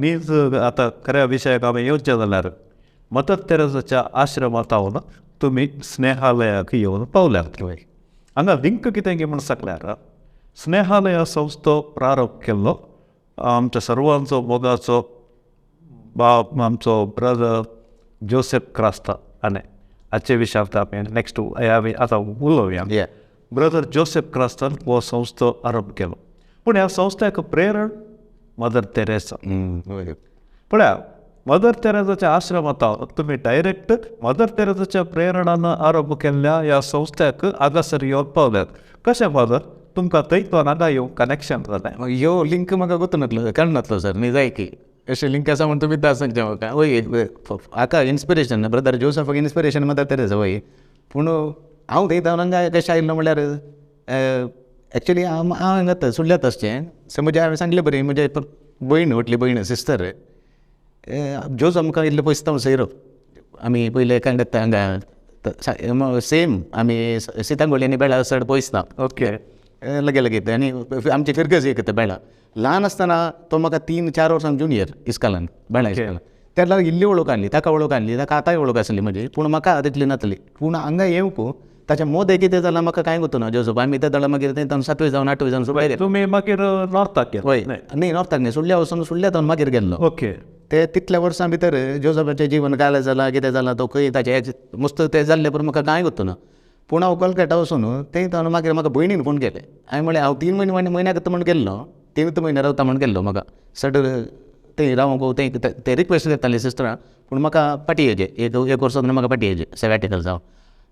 नीज आतां खऱ्या विशयाक आमी येवचें जाल्यार मदर तेरेजाच्या आश्रमांत हांव तुमी स्नेहालयाक येवन पावल्यात. हांगा लिंक कितें म्हूण सांगल्यार स्नेहालया संस्थो प्रारंभ केल्लो आमच्या सर्वांचो मोगाचो बाप आमचो ब्रदर जोसेफ क्रास्ता आनी हाचे विशयाक आमी नेक्स्ट आतां उलोवया. ब्रदर जोसेफ क्रास्तान हो संस्थो आरंभ केलो, पूण ह्या संस्थ्याक प्रेरण मदर तेरेसा. पळया मदर तेरेजाच्या आश्रमांत तुमी डायरेक्ट मदर तेरेजाच्या प्रेरणान आरंभ केल्ल्या ह्या संस्थ्याक हांगासर येवन पावल्यात. कशें फादर तुमकां थंय तो हांगा येवंक कनेक्शन जालें? ह्यो लिंक म्हाका गोतनातलो कळनातलो सर, निजायकी अशें लिंक आसा म्हण तुमी दा सांगचें म्हाका. वय हाका इन्स्पिरेशन ब्रदर जोसेफाक इन्स्पिरेशन मदर तेरेजा वय, पूण हांव थंय धांवन हांगा कशें आयिल्लो म्हणल्यार एक्चुली हांव हांगा सुडल्यात आसचें समज हांवें सांगलें बरें म्हजे भयण व्हडली भयण सिस्टर जोज आमकां इल्लें पयस हांव सैरो आमी पयले कंडक्टर हांगा सेम आमी सितांगोळी आनी बेळा चड पयस ना. ओके. लगे लगेत आनी आमची फिरगज एक बेळा. ल्हान आसतना तो म्हाका 3-4 वर्सां ज्युनियर इस्कालान, बेळा इस्कालान. तेन्ना इल्ली वळख आसली, ताका वळख आसली, ताका आतांय वळख आसली म्हजी, पूण म्हाका तितली नासली. पूण हांगा येवंक ताच्या मोदें कितें जालां म्हाका कांय गोतू ना जोजफ. आमी ते दळा मागीर थंय 7वी जावन 8वी जावन सोडले. तुमी मागीर नॉर्थाक गेले? हय, न्ही नॉर्थाक न्ही, सुडल्या वचून सुडल्या जावन मागीर गेल्लो. ओके. ते तितल्या वर्सां भितर जोजफाचें जिवन कालें जालां कितें जालां, तो खंय ताचें मस्त तें जाल्लें, पूण म्हाका कांय गोतू ना. पूण हांव कोलकाता वचून थंय जावन मागीर म्हाका भयणीन फोन केलें. हांवें म्हणलें हांव 3 म्हयने म्हयन्याक म्हूण गेल्लो, 3 म्हयने रावता म्हूण गेल्लो. म्हाका सड थंय रावंक थंय ते रिक्वेस्ट करताले सिस्टरां, पूण म्हाका फाटीं येवचें, एक वर्स म्हाका फाटीं येवचें सॅबॅटिकल जावन.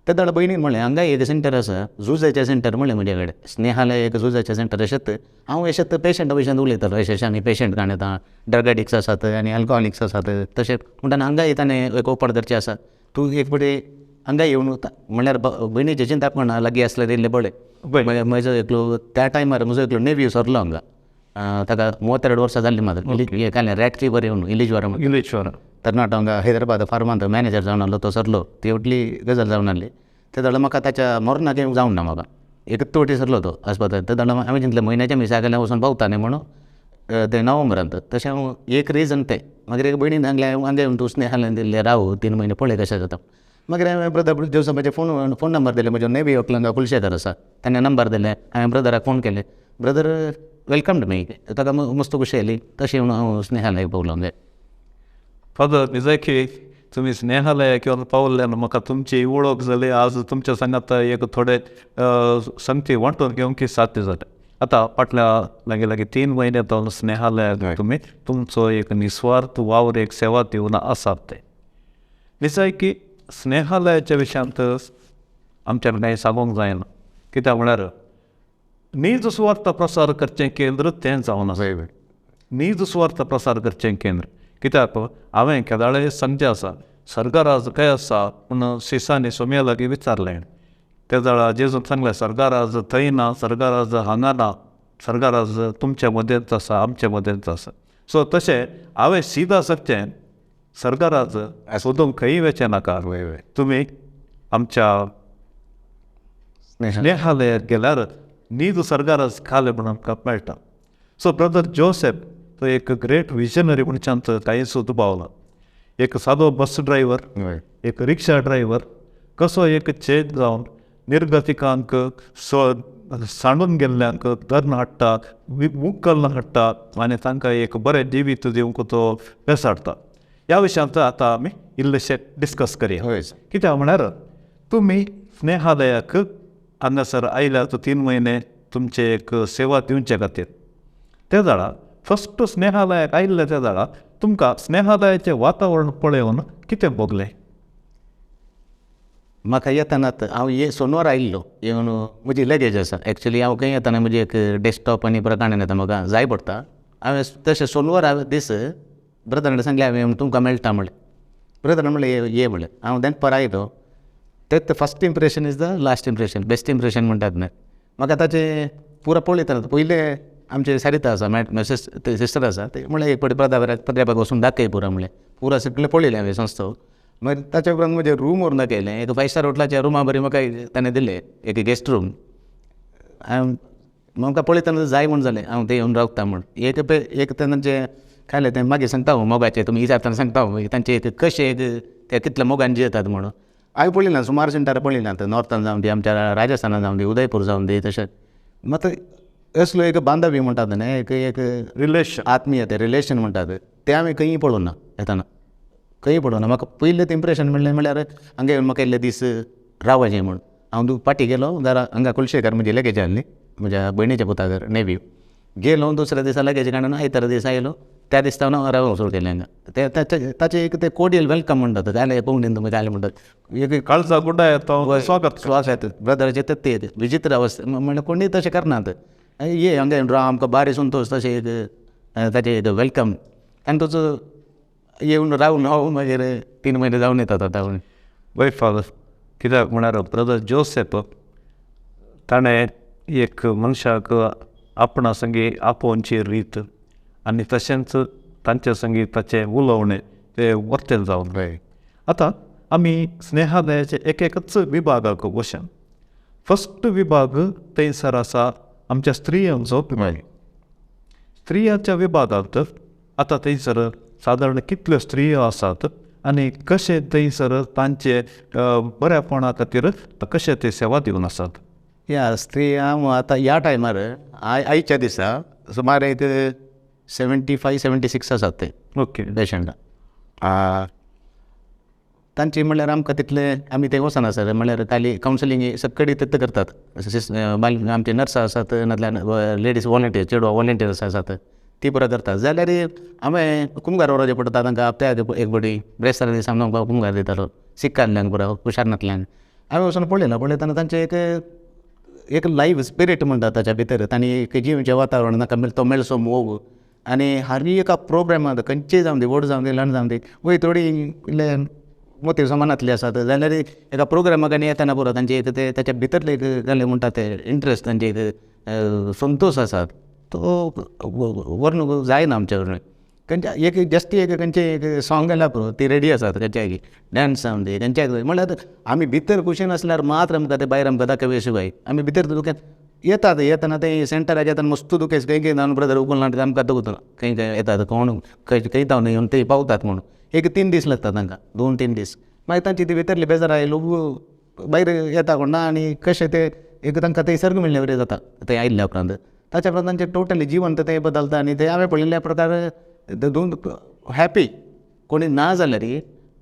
ते दाडा भयणीन म्हणलें हांगा एक सेंटर आसा, झुजाचें सेंटर म्हणलें म्हजे कडेन, स्नेहालय एक झुजाचें सेंटर. अशेंच हांव अशेंच पेशंटा भशेन उलयतालो, अशें अशें आमी पेशंट काण येता, ड्रग एडिक्ट्स आसात आनी अल्कोहोलिक्स आसात तशें म्हणटना हांगा ताणें एक ओपन करचें आसा, तूं एक फावटी हांगा येवन म्हणल्यार भयणीचें चिंतप म्हणा लागीं आसल्यार इल्लें बरें. म्हजो एकलो त्या टायमार म्हजो एकलो नेव्यू सरलो हांगा, ताका 32 वर्सां जाल्लीं म्हाका, कांय रॅट फिवर येवन इलिज्वर इलिज्वर तरणाटो हांगा हैदराबाद फार्मांत मॅनेजर जावन आसलो, तो सरलो. ती व्हडली गजाल जावन आसली. ते जाल्यार म्हाका ताच्या मरणाक येवंक जावंक ना, म्हाका एक तोटी सरलो तो आस्पत्रेंत. ते जाल्यार हांवें चिंतलें म्हयन्याच्या मिसाक वचून पावता न्ही म्हणून तें नोव्हेंबरांत. तशें हांव एक रिजन तें. मागीर एक भयणीन सांगलें हांगा येवन तूं स्नेहालयान दिल्लें राव 3 म्हयने पळय कशें जाता. मागीर हांवें ब्रदर जोसफाचे फोन नंबर दिले, म्हजो नेवी एकलो हांगा कुलशेखर आसा ताणें नंबर दिले. हांवें ब्रदराक फोन केले, ब्रदर वेलकम्ड मी, ताका मस्त खुशी आयली. तशें येवन हांव स्नेहालयाक पावलो. म्हणजे फादर निजायकी तुमी स्नेहालयाक येवन पावल्ल्यान म्हाका तुमची वळख जाली. आज तुमच्या सांगात एक थोडे संगती वांटून घेवंक साध्य जालें. आतां फाटल्या लागीं लागीं 3 म्हयने जावन स्नेहालयाक तुमी तुमचो एक निस्वार्थ वावर एक सेवा दिवन आसात. ते निजायकी स्नेहालयाच्या विशयांत आमच्यान कांय सांगूंक जायना, कित्याक म्हळ्यार नीज सुवार्थ प्रसार करचें केंद्र तें जावन आसा. नीज सुवार्थ प्रसार करचें केंद्र कित्याक हांवें केदाळे सांगचें आसा, सरकाराज खंय आसा पूण सिसांनी सोम्या लागीं विचारलें ते जाल्यार जेजून सांगलें सरकाराज थंय ना, सरकाराज हांगा ना, सरकाराज तुमच्या मदेंच आसा, आमच्या मदेंच आसा. सो तशें हांवें सीधा सांगचें सरकाराज सोदूंक खंय वचें नाका. तुमी आमच्या स्नेहालयात गेल्यार नीज सरकाराज खालें म्हूण आमकां मेळटा. सो ब्रदर जोसेफ तो एक ग्रेट विजनरी मनशांत कांयच दुबावना. एक सादो बस ड्रायव्हर, एक रिक्षा ड्रायव्हर कसो एक चेंज जावन निर्गतिकांक सांडून गेल्ल्यांक धरून हाडटा, मुक्कल हाडटा आनी तांकां एक बरें जिवीत दिवंक तो बेसाडटा. ह्या विशयांत आतां आमी इल्लेशें डिस्कस करया. कित्याक म्हळ्यार तुमी स्नेहालयाक हांगासर आयल्यार 3 म्हयने तुमचे एक सेवा दिवचे खातीर ते जाणा फस्ट स्नेहालयाक आयिल्ले ते जाणा तुमकां स्नेहालयाचें वातावरण पळोवन कितें भोगलें? म्हाका येताना हांव सोनवार आयिल्लो, येवन म्हजी लगेज आसा एक्चुली हांव खंय येताना म्हजी एक डेस्कटॉप आनी प्रकाणान येता, म्हाका जाय पडटा. हांवें तशें सोनवार दीस ब्रदरान सांगलें हांवें तुमकां मेळटा म्हणलें. ब्रदरान म्हणलें ये म्हणलें. हांव दनपार आयलो. तें first impression is the last impression, best impression म्हणटात न्हय. म्हाका ताचें पुरो पळयतना पयलें आमचें सरिता आसा, सिस्टर आसा, ते म्हणलें एक फावटी प्राध्यापक वचून दाखय पुरो म्हणलें. पुरो सगळें पळयलें हांवें संस्था. मागीर ताच्या उपरांत म्हजें रूम व्हरून दाखयलें. एक 5 स्टार हॉटेलाच्या रुमा बरी म्हाका ताणें दिलें एक गेस्ट रूम. हांव म्हाका पळयतना जाय म्हूण जालें, हांव थंय येवन रावता म्हूण. एक एक तांचें खालें तें मागीर सांगता हांव मोगाचें, तुमी विचारतना सांगता हांव तांचें एक कशें एक ते कितले मोगान जियेतात म्हणून. हांवें पळयलें ना, सुमार सेंटरां पळयलें ना, नॉर्थान जावन दी, आमच्या राजस्थानान जावन दी, उदयपूर जावन दी. तशें मात असलो एक बांधवी म्हणटात न्हय, एक एक रिलेशन, आत्मीयते रिलेशन म्हणटात तें हांवें खंयी पळोवंक ना, येताना खंयी पळोवंक ना. म्हाका पयलें तें इम्प्रेशन म्हणलें म्हणल्यार हांगा येवन म्हाका इल्ले दीस रावचें म्हूण. हांव फाटीं गेलो घरा, हांगा कुलशेखर म्हजी लगेज आसली म्हज्या भयणीच्या पुतागर नेव्यू. गेलो दुसऱ्या दिसा लगेज काडून आयतारा दिसा आयलो. त्या दिसा हांव रावंक सुरू केलें हांगा. ते ताचें एक तें कोडियल welcome म्हणटात, जालें कोंकणीन तुमी जालें म्हणटात, एक काळजा गुड्डा येता स्वागत स्वागत ब्रदराचें ते विचित्र अवस्था म्हणल्यार कोणूय तशें करनात. ये हांगा येवन राव आमकां बारी संतोश तशें एक ताचें एक welcome. आनी तसो येवन रावन हांव मागीर 3 म्हयने जावन येतात आतां. वय फादर, कित्याक म्हळ्यार ब्रदर जोसेफ ताणें एक मनशाक आपणा संगी आपोवची रीत आनी तशेंच तांचे संगी ताचें उलोवणें तें वर्तें जावन. आतां आमी स्नेहालयाचे एक एकच विभागाक वचन. फस्ट विभाग थंयसर आसा आमच्या स्त्रियांचो विभाग. स्त्रियांच्या विभागांत आतां थंयसर सादारण कितल्यो स्त्रियो आसात आनी कशें थंयसर तांचे बऱ्यापणा खातीर कशें ते सेवा दिवन आसात. ह्या स्त्रियांक आतां ह्या टायमार आयच्या दिसा सुमार एक 75 76 आसात ते. ओके. पेशंटां तांची म्हणल्यार आमकां तितले आमी ते वचना सर, म्हणल्यार खाली कावन्सिलींग सगळी तितलें करतात. बायल आमचे नर्सां आसात, नाल्यार लेडीज वॉलंटियर, चेडवां वॉलंटियर्स आसात, ती पुरो करतात. जाल्यार हांवें कुमगार व्हरचें पडटा तांकां हप्त्याक एक फावटी, ब्रेस्तारा दिसा आमकां कुमगार दितालो, सिक्क आहल्यांक पुरो हुशार नातल्यांक. हांवें वचून पळयलां, पळयतना तांचें एक एक लायव्ह स्पिरीट म्हणटा ताच्या भितर तांणी एक जिवचें वातावरण तांकां तो मेळचो मोग आनी हर एका प्रोग्रामांत खंयचेय जावं दी, व्हड जावं दी, ल्हान जावं दी, वय थोडी इल्ले मोती समानांतली आसात जाल्यार एका प्रोग्रामाक आनी येतना पुरो तांचे एक ते ताच्या भितरले एक घाले म्हणटा ते इंट्रस्ट, तांचे एक संतोश आसा तो वर्णूंक जायना आमच्या कडल्यान. खंयच्या एक जास्ती एक खंयचे एक सोंग जाल्यार पुरो ती रेडी आसात, खंयच्याय डांस जावं दी खंयच्याय. म्हणल्यार आमी भितर खुशीन आसल्यार मात्र आमकां ते भायर आमकां दाखय शिवाय आमी भितर दुखेंत येतात. येतना ते सेंटराक येतना मस्त दुखेस खंय खंय जावन ब्रदर उगून आमकां दवरतना खंय खंय येतात कोण खंय खंय जावन येवन ते पावतात म्हणून एक 3 दीस लागता तांकां, 2-3 दीस. मागीर तांची ती भितरली बेजार आयलो भायर येता कोण ना आनी कशें ते एक तांकां ते सर्ग मेळ्ळे वरी जाता ते आयिल्ल्या उपरांत. ताच्या उपरांत तांचें टोटली जिवन तें बदलता आनी ते हांवें पळयल्ल्या प्रकार दोन हॅपी कोणी ना जाल्यार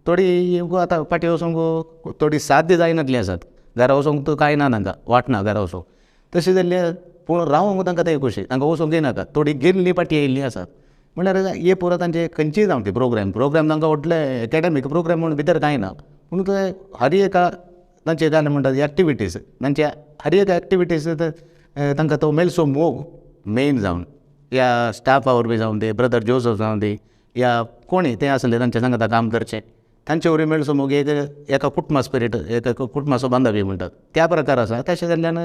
थोडी आतां फाटीं वचूंक थोडी साध्य जायनातली आसात, घरा वचूंक तर कांय ना तांकां, वाट ना घरा वचूंक, तशें जाल्ल्यार पूण रावूंक तांकां तें खोशी, तांकां वचूंक नाका, थोडी गेल्ली फाटीं येयल्लीं आसात. म्हणल्यार हे पुरो तांचे खंयचीय जावं ती प्रोग्राम, प्रोग्राम तांकां व्हडले एकाडेमीक प्रोग्राम म्हणून भितर कांय ना, पूण ते हर एका तांचे जालें म्हणटा एक्टिविटीज, तांचे हर एक एक्टिविटीज तांकां तो मेळचो मोग मेन जावन, या स्टाफा वरवीं जावं दी, ब्रदर जोजफ जावं दी, या कोणी ते आसले तांच्या सांगाता काम करचें, तांचे वरवीं मेळचो मोग एक एका कुटुंबा स्पिरीट, एका कुटुंबाचो बांदावी म्हणटात त्या प्रकार आसा. तशें जाल्ल्यान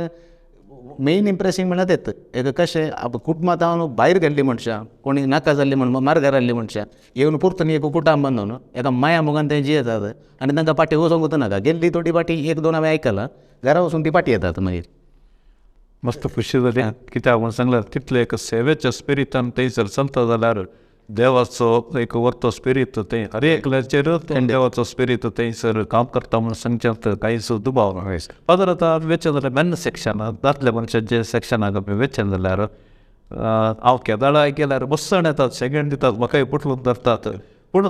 मेन इम्प्रेसींग म्हणल्यार तेंच एक कशें कुटुंबां जावन भायर गेल्लीं मनशां, कोणी नाका जाल्लीं म्हण मार्गार आयिल्लीं मनशां येवन परतून एक कुटुंब बांदून एका माया मोगान ते जियेतात आनी तांकां फाटीं वचोंकूच नाका. गेल्ली थोडी फाटीं एक दोन हांवें आयकलां, घरा वचून ती फाटीं येतात मागीर. मस्त खुशी जाली कित्याक म्हूण सांगल्यार तितले एक सेवेच्या स्पिरितान थंयसर चलता जाल्यार देवाचो एक वर्तो स्पिरीत थंय हर एकल्याचेर देवाचो स्पिरीत थंयसर काम करता म्हूण सांगच्यांत कांयच दुबाव ना. फादर आतां वेचें जाल्यार मेन सेक्शनाक, दादले मनशांचे सेक्शनाक आमी वेचें जाल्यार हांव केदाळाय गेल्यार बसण येतात, सेगेंड दितात, म्हाकाय पुटलून धरतात, पूण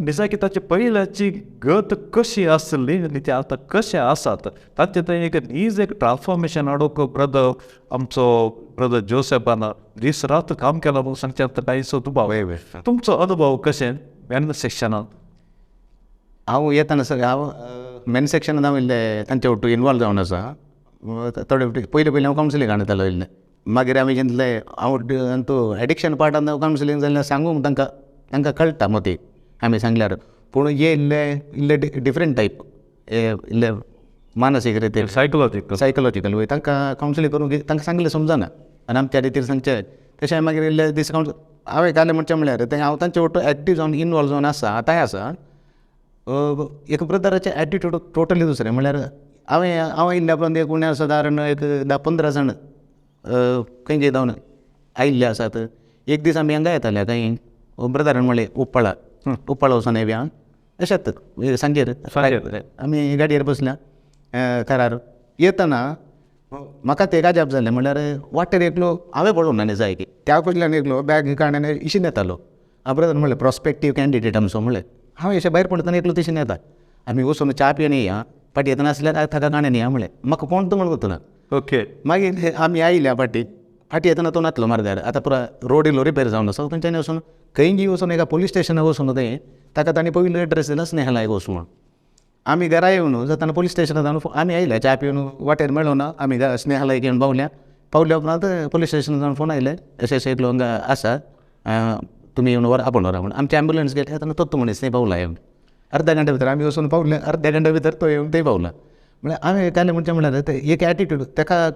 निजाकी ताची पयल्याची गत कशी आसली आनी ते आतां कशें आसात ताचें थंय एक नीज एक ट्रान्सफॉर्मेशन हाडूंक ब्रदर आमचो ब्रदर जोसेफान दीस रात काम केलां म्हणून सांगचें कांयच दुबाव. तुमचो अनुभव कशें मेन सेक्शनान? हांव येतना सर हांव मेन सेक्शनान हांव इल्लें तांचे वटू इनवॉल्व जावन आसा. थोडे फावटी पयलीं पयलीं हांव कावन्सिलींग येतालो इल्लें, मागीर आमी चिंतलें हांव तूं एडिक्शन पार्टान हांव कावन्सिलींग जाल्यार सांगूंक तांकां तांकां कळटा मती आमी सांगल्यार, पूण हे इल्ले इल्ले डिफरंट टायप इल्ले मानसीक रितीन सायकोलॉजिकल सायकोलॉजिकल वय तांकां कावन्सिलींग करूंक तांकां सांगलें समजना आनी आमच्या रितीर सांगचें तशें मागीर इल्ले दीस कावन्सिल हांवें घालें म्हणचें म्हणल्यार तें हांव तांचे वटू एक्टीव जावन इनवॉल्व जावन आसा, आतांय आसा. एक ब्रदराचें एटिट्यूड टोटली दुसरें म्हणल्यार हांवें हांव आयिल्ल्या उपरांत एक उणें सादारण एक 10-15 जाण खंय जावन आयिल्ले आसात. एक दीस आमी हांगा येताले खंय ब्रदरान म्हणलें उप्पाळा, उप्पाळा वचोन येवया अशेंच सांजेर आमी गाडयेर बसल्या कारार येतना म्हाका तें अजाप जालें म्हणल्यार वाटेर एकलो हांवें पळोवंक ना न्ही जाय की त्या कडल्यान एकलो बॅग काडून इशीन येतालो. हांव ब्रदर म्हणलें प्रोस्पेक्टीव कॅन्डिडेट आमचो म्हणलें हांव अशें भायर पडटना एकलो तिशीन येता, आमी वचून च्या पिवन येया, फाटीं येतना आसल्यार ताका काणेन या म्हणलें, म्हाका कोण तो म्हण वतना. ओके मागीर आमी आयल्या फाटीं फाटीं येतना तो नातलो मार्गार, आतां पुरा रोड इल्लो रिपेर जावन आसा थंयच्यान वचून खंय वचून एका पोलीस स्टेशनाक वचून थंय ताका तांणी पयलो एड्रेस दिला स्नेहलायक वचून म्हूण. आमी घरा येवन जातना पोलीस स्टेशनाक जावन आमी आयले च्या पिवन वाटेर मेळो ना, आमी स्नेहलायक येवन पावल्या, पावल्या उपरांत पोलीस स्टेशनाक जावन फोन आयले अशें अशें एकलो हांगा आसा तुमी येवन व्हर आपोवन व्हरा म्हूण. आमची एम्बुलन्स गेली तेन्ना तो मनीस थंय पावला येवन अर्द्या घंट्या भितर आमी वचून पावले, अर्द्या घंट्या भितर तो येवन थंय पावला. म्हळ्यार हांवें कांय म्हणचें म्हणल्यार एक एटिट्यूड ताका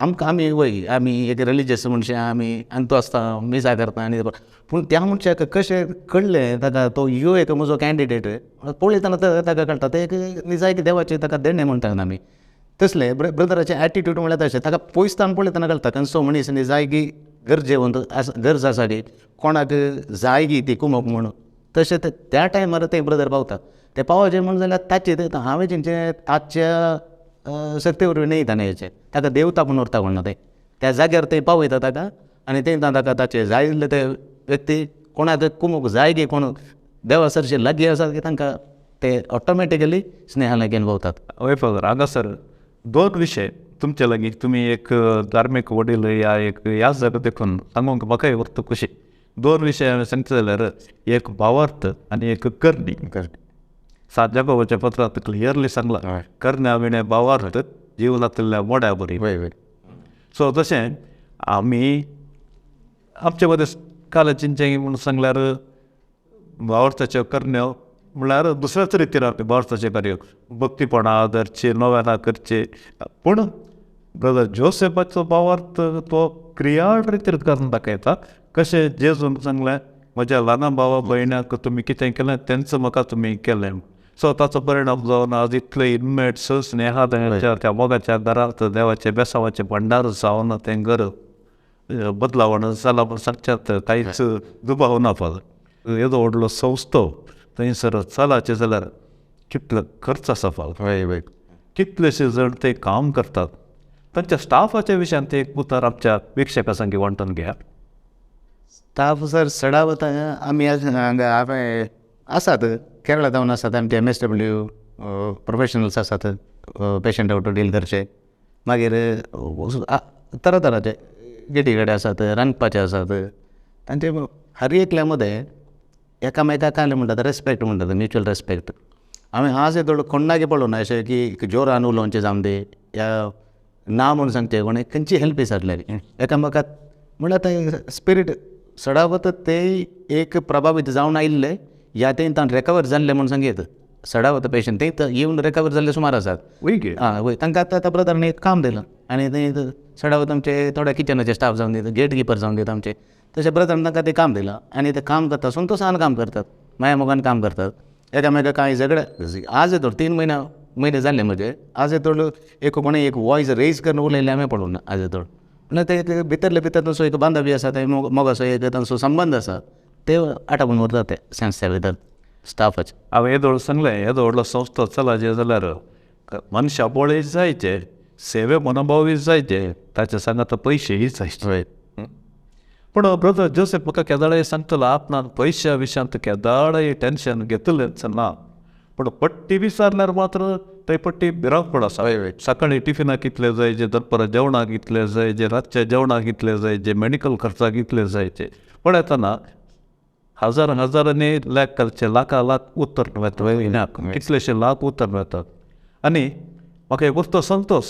आमकां आमी वय आमी एक रिलिजियस मनशां, आमी अंतू आसता मिसा करता आनी पूण त्या मनशाक कशें कळ्ळें ताका तो यो एक म्हजो कॅन्डिडेट पळयतना ताका कळटा तें एक निजायक देवाचें ताका देणें म्हणटा आमी. तसलें ब्रदराचें एटिट्यूड म्हणल्यार तशें ताका पयसतान पळयतना कळटा खंयचो मनीस निजायकी गरजेवंत आसा, गरज आसा गी कोणाक जाय गी ती कुमक म्हणून. तशें त्या टायमार ते ब्रदर पावता. ते पावचे म्हण जाल्यार ताचे हांवें तेंचे ताच्या शक्ती वरवीं न्हय ताणें ताका देवता म्हूण व्हरता कोण ना ते त्या जाग्यार ते पावयता ताका आनी ते ताका ताचे जाय जाल्ले ते व्यक्ती कोणाक कुमक जाय गी कोण देवा सरशे लागीं आसा की तांकां ते ऑटोमॅटिकली स्नेहा लागीं पावतात. हय फादर, हांगासर दोन विशय तुमचे लागीं, तुमी एक धार्मीक वडील या एक याजक देखून सांगूंक म्हाकाय उरता खुशी. दोन विशय हांवें सांगता जाल्यार एक भावार्थ आनी एक करणी. सांत जाकोबाच्या पत्रांत क्लियरली सांगलां, करण्या विणें भावार्थ जिवनांतल्या मोड्या बरी. सो तशें आमी आमचे मदें काल चिंचें म्हूण सांगल्यार भावार्थाच्यो करण्यो म्हळ्यार दुसऱ्याच रितीन आमी भावार्थाचें कार्य भक्तीपणा धरचें, नोवेनां करचें. पूण ब्रदर जोसेफाचो भावार्थ तो क्रियाळ रितीन करून दाखयता. कशें जेजून सांगलें म्हज्या ल्हाना भावा भयणाक तुमी कितें केलें तेंच म्हाका तुमी केलें. सो ताचो परिणाम जावन आज इतले इनमेट्स स्नेहा त्या मोगाच्या घरांत देवाचें बेसांवाचें भंडार जावन तें घर बदलावण जालां म्हूण सांगच्यात कांयच दुबाव ना फादर. येदो व्हडलो संस्थो थंयसर चलाचें जाल्यार कितलो खर्च आसा फादर, कितलेशे जण ते काम करतात. तांच्या स्टाफाच्या विशयान ते एक उतर आमच्या विक्षका संगी वांटून घेया. स्टाफ सर सडावत आमी हांगा आसात, केरळा जावन आसात आमचे MSW professionals आसात पेशंट आवट डील करचे. मागीर तरातराचे गेटी कडेन आसात, रांदपाचे आसात. तांचे हर एकल्या मदें एकामेकाक काय म्हणटात रेस्पेक्ट म्हणटात, म्युच्युअल रेस्पेक्ट. हांवें आज येदोळ कोण्णागे पळोवना अशें की जोरान उलोवचें जावन दी या ना म्हूण सांगचें कोणें खंयची हेल्प विचारल्यार एकामेकाक म्हणल्यार तें स्पिरीट सडावत ते एक प्रभावीत जावन आयिल्ले या ते ताण रेकवर जाल्ले म्हूण सांगयत. सडावत पेशंट ते येवन रेकवर जाल्ले सुमार आसात. वय तांकां आतां आतां ब्रदरान एक काम दिलां आनी ते सडावत आमचे थोडे किचनाचे स्टाफ जावन दिता, गेट किपर जावन दिता आमचे. तशें ब्रदरान तांकां तें काम दिलां आनी तें काम करता संतोशान काम करतात, माया मोगान काम करतात. एकामेका कांय झगडे आज येदोळ 3 म्हयने जाल्ले म्हजे आज येदोळ एक कोणें एक वॉयस रेज करून उलयल्लें हांवें पळोवना आज येदोळ. म्हणल्यार ते भितरले भितर तांचो एक बांधवी आसा, ते मोगाचो एक तांचो संबंद आसा, ते आटापून उरतात ते संस्थे भितर स्टाफाचे. हांवें येदोळ सांगलें येदो व्हडलो संस्था चलाचे जाल्यार मनशां बळय जायचे, सेवे मनोभावूय जायचे, ताच्या सांगात पयशेय जायचे. पूण ब्रदर जोसेफ म्हाका केदाळय सांगतलो आपणान पयश्या विशयांत केदाळय टेंशन घेतलेंच ना. पूण पट्टी विचारल्यार मात्र थंय पट्टी भिरांकूळ आसा. सकाळीं टिफिनाक कितले जायचे, दनपारां जेवणाक कितले जायचे, रातच्या जेवणाक कितले जायचे, मेडिकल खर्चाक कितले जायचे. पळयतना हजार हजारांनी लाख करचे, लाखा लाख उत्तर वता म्हयन्याक, कितलेशे लाख उत्तर वतात. आनी म्हाका एक वस्तू संतोश,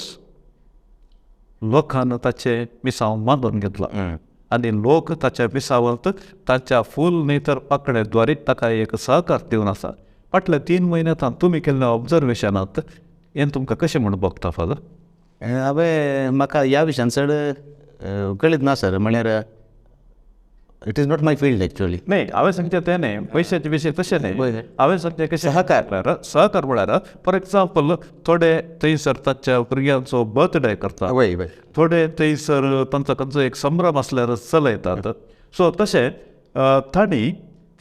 लोकान ताचें मिसांव मानून घेतलां आनी लोक ताच्या मिसांवांत ताच्या फूल न्ही तर पाकळे द्वारे ताका एक सहकार दिवन आसा. फाटल्या 3 म्हयन्यांत तुमी केल्ल्या ऑब्जर्वेशनांत हें तुमकां कशें म्हूण भोगता फादर? हांवें म्हाका ह्या विशयान चड कळीत ना सर, म्हळ्यार it is not my field actually. न्ही हांवें सांगचें तें न्ही, पयशाचे विशय तशें न्ही, हांवें सांगचें कशें सहकार. सहकार म्हळ्यार फॉर एग्जाम्पल थोडे थंयसर ताच्या भुरग्यांचो बर्थडे करता, थोडे थंयसर तांचो खंयचो एक संभ्रम आसल्यार चलयतात. सो तशें तांणी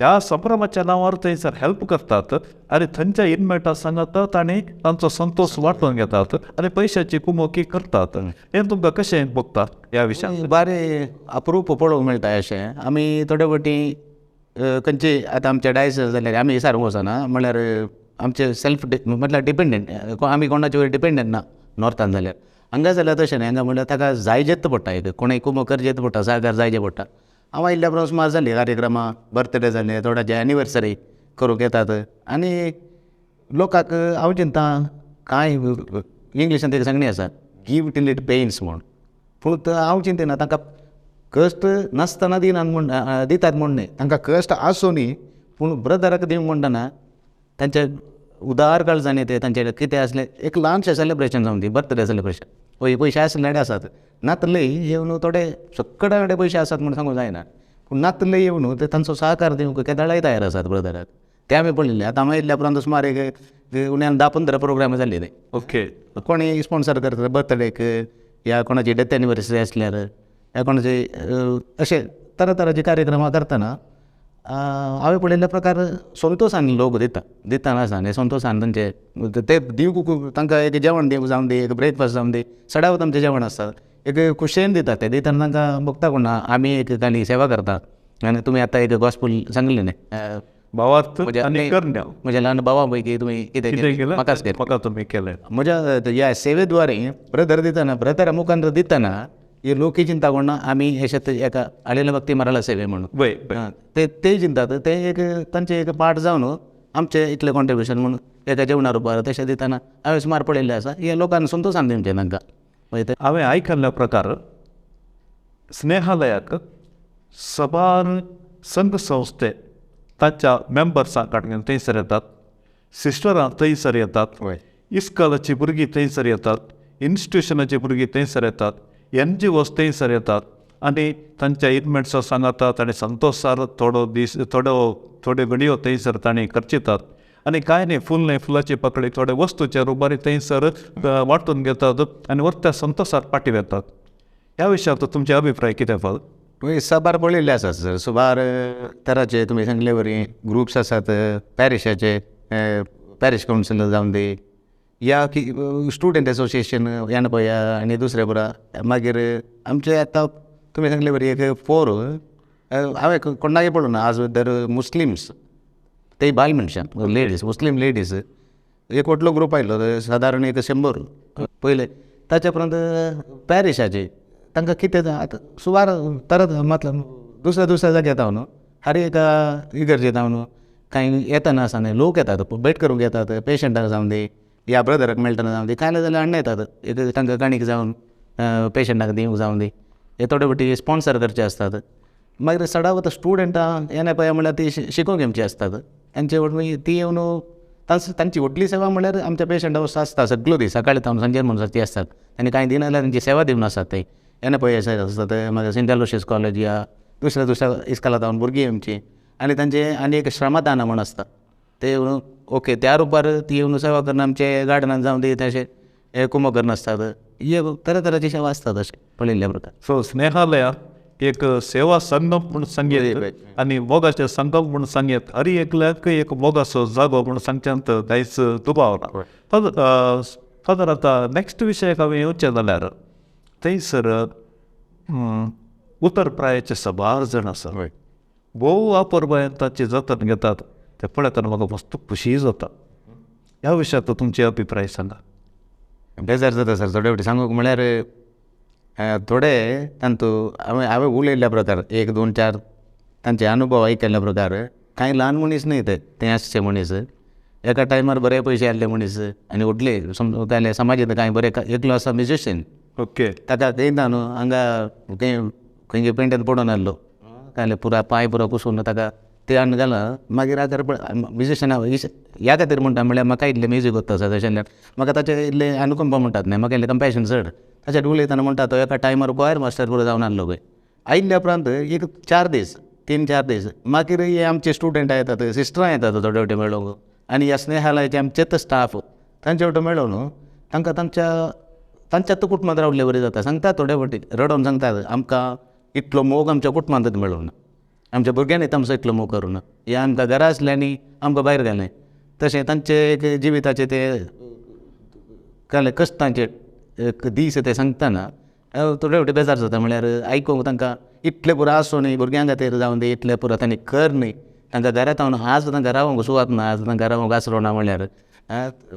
त्या संभ्रमाच्या नांवार थंयसर हेल्प करतात आनी थंयच्या इनमेटा सांगात तांणी तांचो संतोश वांटून घेतात आनी पयशाची कुमोकी करतात. हें तुमकां कशें भोगता ह्या विशयान? बारे अप्रूप पळोवंक मेळटा अशें. आमी थोडे फावटी खंयचे आतां आमच्या डायस जाल्यार आमी सारको वचना, म्हणल्यार आमचे सेल्फ म्हटल्यार डिपेंडंट, आमी कोणाचे वयर डिपेंडंट ना नॉर्थान जाल्यार. हांगा जाल्यार तशें न्ही, हांगा म्हणल्यार ताका जायजेच पडटा, एक कोणें कुमो करचेच पडटा, सहकार जायचे पडटा. हांव आयिल्ल्या उपरांत सुमार जाली कार्यक्रमां, बर्थडे जाले, थोड्याचे एनिवर्सरी करूंक येतात आनी लोकांक हांव चिंता कांय इंग्लिशान एक सांगणी आसा, गिव टील it pains म्हूण. पूण हांव चिंतना तांकां कश्ट नासतना दिनात म्हूण दितात म्हूण न्ही, तांकां कश्ट आसूं न्ही पूण ब्रदराक दिवंक म्हणटना तांच्या उदार काळजांनी ते तांचे कितें आसलें एक ल्हानशें सेलेब्रेशन जावन दी, बर्थडे सेलेब्रेशन, पळय पयशे आसले आसात नातले येवन थोडे सगळे कडेन पयशे आसात म्हूण सांगूंक जायना पूण नातले येवन ते तांचो सहकार दिवंक केदळाय तयार आसात ब्रदराक ते आमी पळयल्ले. आतां हांव येयल्ल्या उपरांत सुमार एक उण्यान 10-15 प्रोग्राम जाल्ले ते. ओके कोणी स्पॉन्सर करता बर्थडेक या कोणाची डेथ एनिवर्सरी आसल्यार या कोणाचे अशे तरातराचे कार्यक्रम करतना हांवें पळयल्ले प्रकार संतोशान लोक दिता दितना आसा न्ही संतोशान तांचे ते दिवंक तांकां एक जेवण दिवंक जावन दी एक ब्रेकफास्ट जावन दी सदांच आमचें जेवण आसता एक खुशयेन दितात ते दितना तांकां भोगता कोण ना आमी एक तांणी सेवा करता आनी तुमी आतां एक गॉस्पूल सांगलें न्ही भावार्थ आनी करण्या म्हज्या ल्हान भावा पैकी तुमी कितें केलें म्हाकाच केलें म्हाका तुमी केलें म्हज्या ह्या सेवेद्वारे ब्रदर दितना ब्रदरा मुखार दितना हे लोकूय चिंता कोण ना आमी अशें एका आलेल्या भक्ती मराला सेवे म्हणून वय ते ते चिंतात ते एक तांचे एक पार्ट जावन आमचें इतलें कॉन्ट्रिब्युशन म्हणून एका जेवणा रुपार तशें दितना हांवें सुमार पळयल्लें आसा हे लोकांक संतोशान दिवचें तांकां पळय ते. हांवें आयकल्ल्या प्रकार स्नेहालयाक सबार संघ संस्थे तांच्या मेंबर्सां कडल्यान थंयसर येतात, सिस्टरां थंयसर येतात, इस्कॉलाची भुरगीं थंयसर येतात, इन्स्टिट्युशनाची भुरगीं थंयसर येतात, एनजीओस थंयसर येतात आनी तांच्या इनमेट्सां सांगातात आनी संतोशार थोडो दीस थोडो थोड्यो घडयो थंयसर तांणी खर्चितात आनी कांय न्ही फूल न्ही फुलाची पाकळी थोडे वस्तूच्या रुपारी थंयसर वांटून घेतात आनी वरत्या संतोशार पाटी वेतात. ह्या विशयाचो तुमचे अभिप्राय कितें फादर? तुवें साबार पळयल्ले आसात सर सुमार तराचे तुमी सांगले वरी ग्रुप्स आसात पॅरिशाचे पॅरिश कावन्सिल जावन दी या की स्टुडंट एसोसिएशन यान पळया आनी दुसरे पुरा मागीर आमचे आतां तुमी सांगले वरी एक फोर हांवें कोणाकय पळोवना आज दर मुस्लिम्स ते बायल मनशां लेडीज मुस्लीम लेडीज एक व्हडलो ग्रूप आयलो सादारण एक 100 पयले ताच्या उपरांत पॅरिशाचे तांकां कितें आतां सुमार तरत मतलब दुसऱ्या दुसऱ्या जाग्यार येता न्हू हर एका इगर्जेंत न्हू कांय येतना आसा न्ही लोक येतात भेट करूंक येतात पेशंटाक जावन दी या ब्रदराक मेळटना जावन दी कांय ना जाल्यार हाडून येतात एक तांकां काणीक जावन पेशंटाक दिवंक जावन दी हे थोडे फावटी स्पॉन्सर करचे आसतात. मागीर सदांच स्टुडंटां येना पळय म्हणल्यार ती शिकोवंक घेवची आसतात तांचे मागीर ती येवन तांची व्हडली सेवा म्हणल्यार आमच्या पेशंटा आसता सगळो दीस सकाळी तावन सांजेर म्हणसर ती आसतात आनी कांय दिना जाल्यार तांची सेवा दिवन आसतात ते एन पी एस आसतात मागीर सेंट एलोशियस कॉलेज या दुसऱ्या दुसऱ्या इस्कॉला जावन भुरगीं आमची आनी तांचे आनी एक श्रमदान म्हूण आसता ते येवन ओके त्या रुपार ती येवन सेवा करून आमचे गार्डनान जावन ती तशें हे कुमो करून आसतात हे तरेतरेची सेवा आसतात अशें पळयल्ल्या प्रकार. सो स्नेहालया एक सेवा संगम म्हूण सांगयत आनी मोगाचें संगम म्हूण सांगयत हर एकल्याक एक मोगाचो जागो म्हूण सांगच्यांत कांयच दुबाव ना. फादर आतां नॅक्स्ट विशयाक हांवें येवचें जाल्यार थंयसर उतर प्रायेचे सबार जाण आसा भोव अपुरबायेन तांची जतन घेतात ते पळयतना म्हाका मस्त खुशी जाता. ह्या विशयाचो तुमचे अभिप्राय सांगा. बेजार जाता सर थोडे फावटी सांगूंक म्हळ्यार थोडे तांतू हांवें उलयल्ल्या प्रकार 1 2 4 तांचे अनुभव आयकल्ल्या प्रकार कांय ल्हान मनीस न्हय ते ते आसचे मनीस एका टायमार बरे पयशे आसले मनीस आनी व्हडले समज समाजांत कांय बरे एकलो आसा म्युजिशियन ओके ताका थंय न्हू हांगा खंय खंयच्या पेंटेन पडून आसलो कांय पुरा पांय पुरो कुसून ताका ते हाडून घाला मागीर आतां म्युजिशियना ह्या खातीर म्हणटा म्हणल्यार म्हाका इतलें म्युजीक वता आसा तशें जाल्यार म्हाका ताचें इल्लें अनुकंपा म्हणटात न्ही म्हाका इल्लें कंपॅशन चड ताचेर उलयतना म्हणटा तो एका टायमार क्वायर मास्टर पुरो जावन आसलो खंय आयिल्ल्या उपरांत एक 4 दीस 3-4 दीस मागीर हे आमचे स्टुडंटां येतात सिस्टरां येतात थोडे फावटी मेळोवंक आनी ह्या स्नेहालयाचे आमचेच स्टाफ तांचे वाटे मेळोवन न्हू तांकां तांच्या कुटुंबांत रावल्ले बरी जाता सांगतात थोडे फावटी रडोवन सांगतात आमकां इतलो मोग आमच्या कुटुंबांतच मेळोना आमच्या भुरग्यांनी तांचो इतलो मोग करूं ना हे आमकां घरा आसल्यांनी आमकां भायर घालें तशें तांचे एक जिविताचे ते काले कश्टांचे एक दीस ते सांगतना थोडे फावटी बेजार जाता म्हळ्यार आयकूंक तांकां इतलें पुरो आसूं न्ही भुरग्यां खातीर जावन दी इतलें पुरो तांणी कर न्ही तांकां घरांत हांव आज तांकां रावंक सुवात ना आज तांकां रावंक आसरो ना म्हळ्यार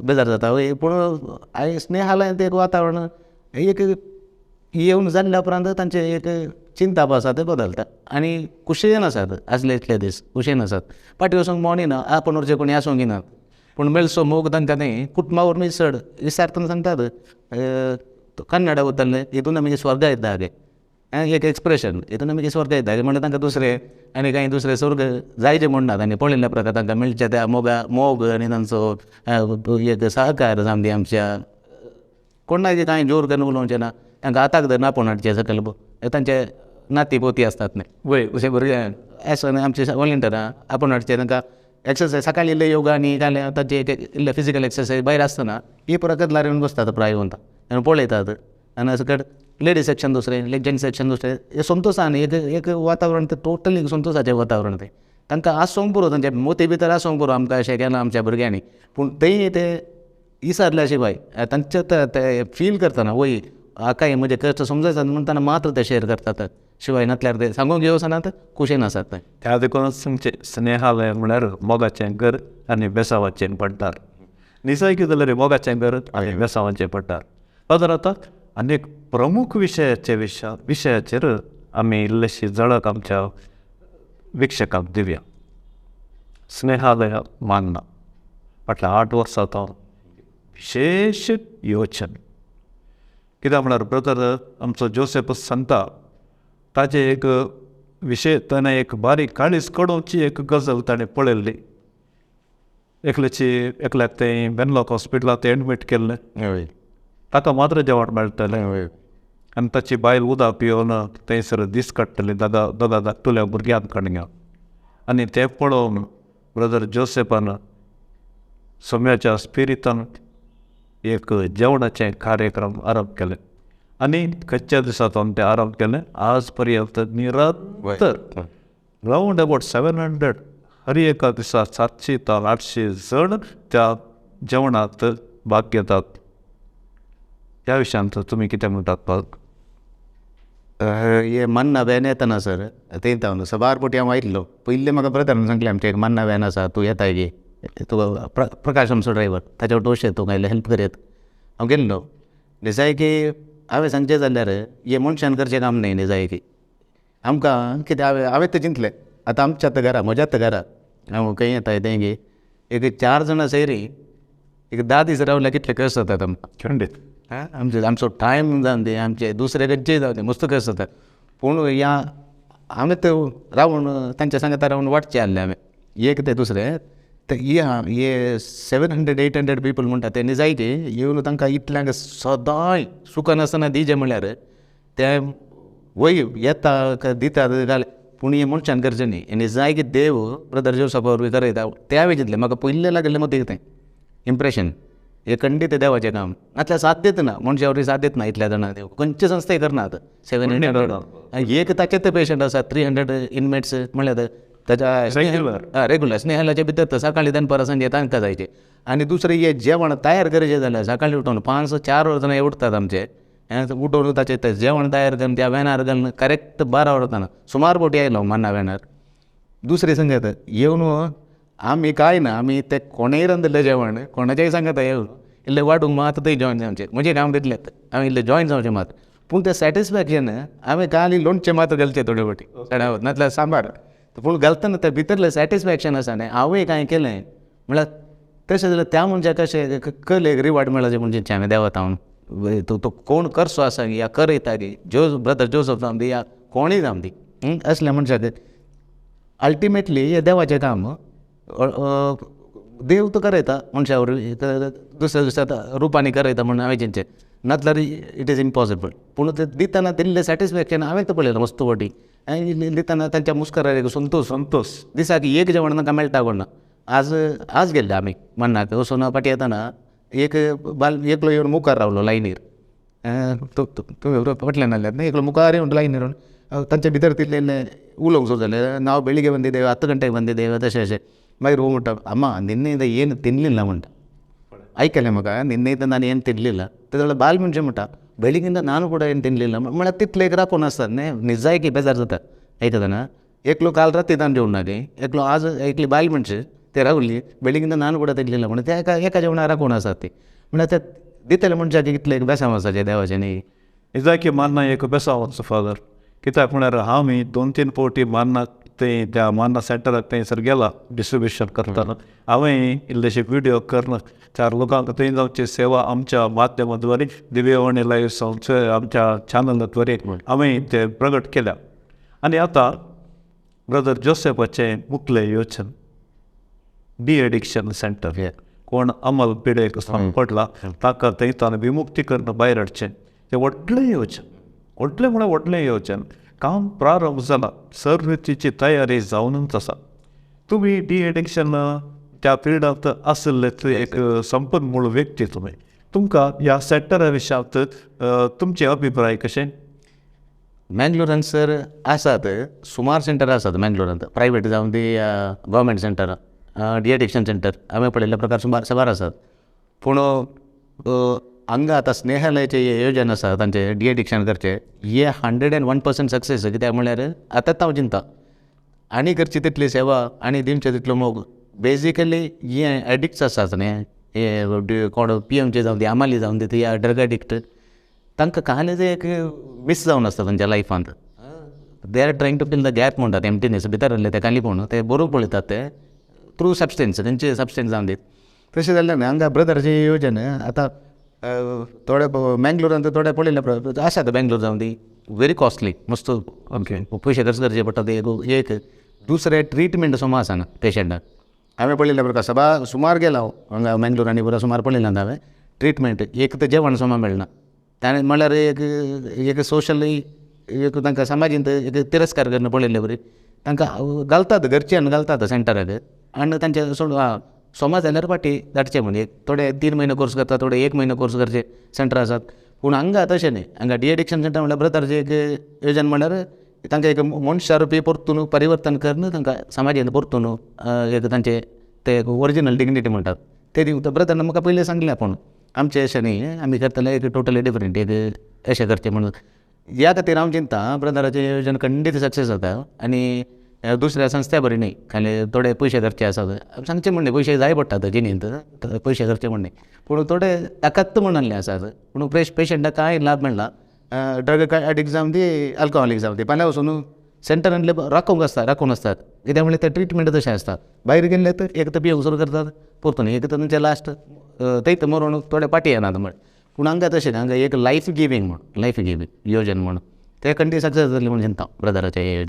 बेजार जाता. पूण स्नेहालयांत एक वातावरण एक येवन जाल्ल्या उपरांत तांचें एक चिंताप आसा तें बदलता आनी खुशयेन आसात आसले इतले दीस खुशयेन आसात फाटीं वचूंक मोनी ना आपूण उरचें कोणी आसूंक ना पूण मेळसो मोग तांकां न्ही कुटुंबा वरवीं चड विचारतना सांगतात कन्नडा उतरलें हितून आमी स्वर्ग येता गे एक एक्सप्रेशन हितून आमी स्वर्ग येता म्हणल्यार तांकां दुसरे आनी कांय दुसरे स्वर्ग जायचे म्हूण नात आनी पळयल्ल्या प्रकार तांकां मेळचे त्या मोगा मोग आनी तांचो एक सहकार जावन दी आमच्या कोणाचे कांय जोर करून उलोवचें ना, तांकां हाताक धरून आपोवन हाडचें सकयल, तांचे नाती पोती आसतात न्ही वय अशे भुरगे एस आमचे वॉलंटियरां आपोवन हाडचे, तांकां एक्सरसायज सकाळी इल्ले योगा आनी जाल्यार तांचे इल्ले फिजिकल एक्सरसायज भायर आसतना ही पुरो कदलार येवन बसतात प्राय येवन आनी पळयतात. आनी सकट लेडीज सेक्शन दुसरें, जेंट्स सेक्शन दुसरें, हें संतोशान एक एक वातावरण तें टोटली संतोशाचें वातावरण तें. तांकां आसूंक पुरो, तांचे मोती भितर आसूंक पुरो आमकां अशें केलां आमच्या भुरग्यांनी, पूण थंय ते विसरल्या शिवाय तांचे ते फील करतना वय हाका हें म्हजें कश्ट समजतात म्हणटना मात्र ते शेअर करतात, शिवाय नासल्यार ते सांगूंक येवचनात, खुशेन आसात ते. त्या देखूनच तुमचें स्नेहालय म्हळ्यार मोगाचें घर आनी बेसांवाचें भंडार. निजाय कितें जाल्यार मोगाचें घर आनी बेसांवाचें भंडार. फादर, आतां आनी एक प्रमुख विशयाचे विशयाचेर आमी इल्लेशी झळक आमच्या विक्षकांक दिवया. स्नेहालय मान्ना फाटल्या 8 वर्सां तो विशेश योजन. कित्याक म्हळ्यार ब्रदर आमचो जोसेफ सांगता ताजे एक विशय, ताणें एक बारीक काळीज कडोवची एक गजल ताणें पळयल्ली. एकल्याची एकल्याक तें वेनलॉक हॉस्पिटलांत एडमीट केल्लें, ताका मात्र जेवण मेळटलें आनी ताची बायल उदक पिवन थंयसर दीस काडटली दादा दोगा धाकटुल्या भुरग्यांक कडल्यान. आनी तें पळोवन ब्रदर जोसेफान सोम्याच्या स्पिरितान एक जेवणाचें कार्यक्रम आरंभ केलें आनी खंयच्या दिसा तो तें आरंभ केलें आज पर्यंत निरंतर रावंड अबावट 700 हर एका दिसा 700 ते 800 जण त्या जेवणांत भाग घेतात. ह्या विशयांत तुमी कितें म्हणटात पाग? हे मन्ना व्हॅन येताना सर थंय तावन सबार पटी हांव आयिल्लो. पयलीं म्हाका ब्रदरान सांगलें आमचें एक मन्ना व्हॅन आसा, तूं येताय गे, तुका प्रकाश आमचो ड्रायवर ताच्या डोश तूं आयले हेल्प करयत. हांव गेल्लो. निजायकी हांवें सांगचें जाल्यार हें मनशान करचें काम न्हय. निजायकी आमकां कितें हांवें तें चिंतलें आतां आमच्या आतां घरा म्हज्या आतां घरा हांव खंय येताय तें गे एक 4 जाणां सयरीं एक 10 दीस रावल्यार कितले कश्ट जातात आमकां. खंडीत आमचे आमचो टायम जावन दी, आमचे दुसरे खंयचेय जावन दी, मस्त कश्ट जातात. पूण ह्या आमी ते रावून तांच्या सांगाता रावून वांटचें आहलें हांवें एक ते दुसरें. ते हे 700 800 पीपल म्हणटा ते निजायकी येवन तांकां इतल्यांक सदांय सुकनासतना दिजें म्हणल्यार ते वय येता दितात घाल, पूण हें मनशान करचें न्ही. आनी निजायकी देव ब्रदर जोसफा वरवीं करयता तें हांवें चिंतलें. म्हाका पयलें लागिल्लें मतीक तें इम्प्रेशन, हे खंडीत देवाचें काम, नातल्यार साध्यच ना, मनशा वरवीं साध्यच ना इतल्या जाणांक देव खंयचे संस्थेय करनात. 700 एक ताचेच पेशंट आसा, 300 इनमेट्स म्हणल्यार ताच्या रेग्युलर रेगुलर स्नेहालयाच्या भितर सकाळी दनपारां सांजे तांकां जायचें. आनी दुसरें हें जेवण तयार करचें जाल्यार सकाळीं उठोवन 5 4 वरां उठतात आमचे, उठोवन ताचें तें जेवण तयार करून त्या व्हॅनार घालून करेक्ट 12 वरां सुमार बोटी आयलो मन्ना व्हॅनार. दुसरें सांगता येवन आमी कांय ना, आमी ते कोणेय रांदिल्लें जेवण कोणाचेय सांगता येवन इल्लें वाडूंक मात थंय जॉयन जावचें, म्हजें काम तितलेंच, हांवें इल्लें जॉयन जावचें मात. पूण तें सॅटिस्फॅक्शन हांवें खाली लोणचें मात घालचें थोडे फावटी चडावत, नातल्यार सांबार, पूण घालतना तें भितरलें सॅटिस्फॅक्शन आसा न्ही, हांवें कांय केलें म्हळ्यार तशें जाल्यार त्या मनशाक कशें कलेक रिवार्ड मेळ्ळा म्हूण चिंतचें हांवें देवा तावन. तो कोण करचो आसा या करयता गी, जो ब्रदर जोसफ जावन दी या कोणूय जावन दी, असल्या मनशाक अल्टिमेटली हें देवाचें काम. देव तो करयता मनशा वरवीं, दुसऱ्या दुसऱ्या रुपांनी करयता म्हूण हांवें चिंतचें, नातल्यार it is impossible. पूण ते दितना दिल्लें सॅटिस्फॅक्शन हांवें तें पळयलां मस्त फावटी. आनी दितना तांच्या मुस्कारार एक संतोश, संतोश दिसाक एक जेवण तांकां मेळटा कोण. आज आज गेल्ले आमी मन्नाक वचून फाटीं येतना एक बाल एकलो येवन मुखार रावलो लायनीर, तुमी फाटल्यान आहल्यात न्ही, एकलो मुखार येवन लायनीर येवन तांच्या भितर तितलें इल्लें उलोवंक सोदलें, नांव बेळगे ಬಂದಿದ್ದೇವೆ 10 ಗಂಟೆಗೆ ಬಂದಿದ್ದೇವೆ तशें अशें. मागीर हो म्हणटा अम्मा ನಿನ್ನೆಯಿಂದ ಏನು ತಿನ್ನಲಿಲ್ಲ म्हणटा, आयकलें म्हाका ನಿನ್ನೆಯಿಂದ ನಾನು ಏನು ತಿನ್ನಲಿಲ್ಲ. तेदोळ बायल मनशें म्हणटा ಬೆಳಿಗ್ಗಿಂದ ನಾನು ಕೂಡ ಏನು ತಿನ್ನಲಿಲ್ಲ म्हळ्यार तितलें एक राखून आसतात न्ही. निजायकी बेजार जाता आयकतना. एकलो काल राती ताण जेवण ना एकलो आज एकली बायल मनशें ते रावली ಬೆಳಿಗ್ಗಿಂದ ನಾನು ಕೂಡ ತಿನ್ನಲಿಲ್ಲ म्हणून ते एका एका जेवणाक राखून आसात ती. म्हळ्यार ते दितले मनशाक इतलें एक बेसांव आसाचें देवाचें न्ही. निजायकी मान्ना एक बेसांव आसा फादर, कित्याक म्हळ्यार हांव 2-3 फावटी मान्ना थंय त्या मान्ना सेंटराक थंयसर गेला डिस्ट्रिब्युशन करतना, हांवें इल्लेशे विडियो करून 4 लोकांक थंय जावची सेवा आमच्या माध्यमाद्वारे दिव्यवाणी लायव्ह संस्थे आमच्या चॅनलाद्वारे हांवें ते प्रगट केल्या. आनी आतां ब्रदर जोसेफाचें मुखलें योजन डी एडिक्शन सेंटर, कोण अमल पिडेक पडला ताका थंयच्यान विमुक्ती करून भायर हाडचें तें व्हडलें योजन, व्हडलें म्हळ्यार व्हडलें योजन. काम प्रारंभ जाला, सर्व रितीची तयारी जावनूच आसा. तुमी डी एडिक्शन त्या पिरियडांत आशिल्ले एक संपन्न मूळ व्यक्ती तुमी, तुमकां ह्या सेक्टरा विशयांत तुमचे अभिप्राय कशें? मँगलोरान सर आसात सुमार सेंटर आसात मँगलोरांत, प्रायवेट जावन दी गव्हर्मेंट सेंटरां, डी एडिक्शन सेंटर हांवें पळयल्ले प्रकार सुमार साबार आसात. पूण हांगा आतां स्नेहालयाचें योजन आसा तांचें डी एडिक्शन करचें, हें 101% सक्सेस. कित्याक म्हणल्यार आतांच हांव चिंता आनी करची तितली सेवा आनी दिवचे तितलो मोग. बेजिकली हे एडिक्ट्स आसात न्ही, हे कोण पियेवचे जावं दी, अमाली जावन दी, या ड्रग एडिक्ट, तांकां कांय एक मीस जावन आसता तांच्या लायफांत. They are trying to fill the gap म्हणटात, एम्प्टीनेस भितर आसलें तें खालीपण ते बरोबर पळयतात ते थ्रू सबस्टन्स, तेंचे सबस्टन्स जावन दी. तशें जाल्ल्यान हांगा ब्रदराचें येवजण आतां थोडे मँगलोरांत थोडे पळयल्ले आसात, बेंगलोर जावन दी व्हेरी कॉस्टली, मस्त पयशे खर्च करचे पडटा. एक दुसरें ट्रिटमेंट समा आसना पेशंटाक. हांवें पळयल्ले प्रकार सभा सुमार गेला हांव हांगा मँगलोर आनी पुरो सुमार पळयलां हांवें ट्रिटमेंट. एक तर जेवण समा मेळना, ताणें म्हणल्यार एक एक सोशली एक तांकां समाजींत एक तिरस्कार करून पळयल्ले वरी तांकां घालतात, घरच्यान घालतात सेंटराक आनी तांचे सोडून सोमा जाल्यार फाटीं धाडचें म्हण. एक थोडे 3 म्हयने कोर्स करतात, थोडे 1 म्हयनो कोर्स करचे सेंटर आसात. पूण हांगा तशें न्ही, हांगा डी एडिक्शन सेंटर म्हणल्यार ब्रदराचें एक येवजण म्हणल्यार तांकां एक मनशा रुपी परतून परिवर्तन करून तांकां समाजींत परतून एक तांचे ते ओरिजिनल डिग्निटी म्हणटात ते दिवता. ब्रदरान म्हाका पयलीं सांगलें आपूण आमचें अशें न्ही, आमी करतले एक टोटली डिफरंट, एक अशें करचें म्हणून. ह्या खातीर हांव चिंता ब्रदराचें येवजण खंडीत सक्सेस जाता आनी दुसऱ्या संस्था बरी न्ही, खाली थोडे पयशे खर्चे आसात सांगचे म्हण न्ही, पयशे जाय पडटात जिणेंत, पयशे खर्चे म्हण न्ही, पूण थोडे ताकात म्हण आहले आसात. पूण पेशंटाक कांय लाभ मेळना, ड्रग एडिक्ट जावन दी, अल्कोहोलीक जावन दी, फाल्यां वचून सेंटरांतले राखूंक आसता, राखून आसतात. कित्याक म्हणल्यार ते ट्रिटमेंट तशें आसता, भायर गेल्ले तर एक तर पिवंक सुरू करतात परतून, एक तर तांचे लास्ट थंयच मरोन थोडे फाटीं येनात म्हण. पूण हांगा तशें न्ही, हांगा एक लायफ गिवींग म्हण, लायफ गिवींग योजन म्हण ते कंटिन्यू सक्सेस जातलें म्हण चिंता ब्रदराचें हें.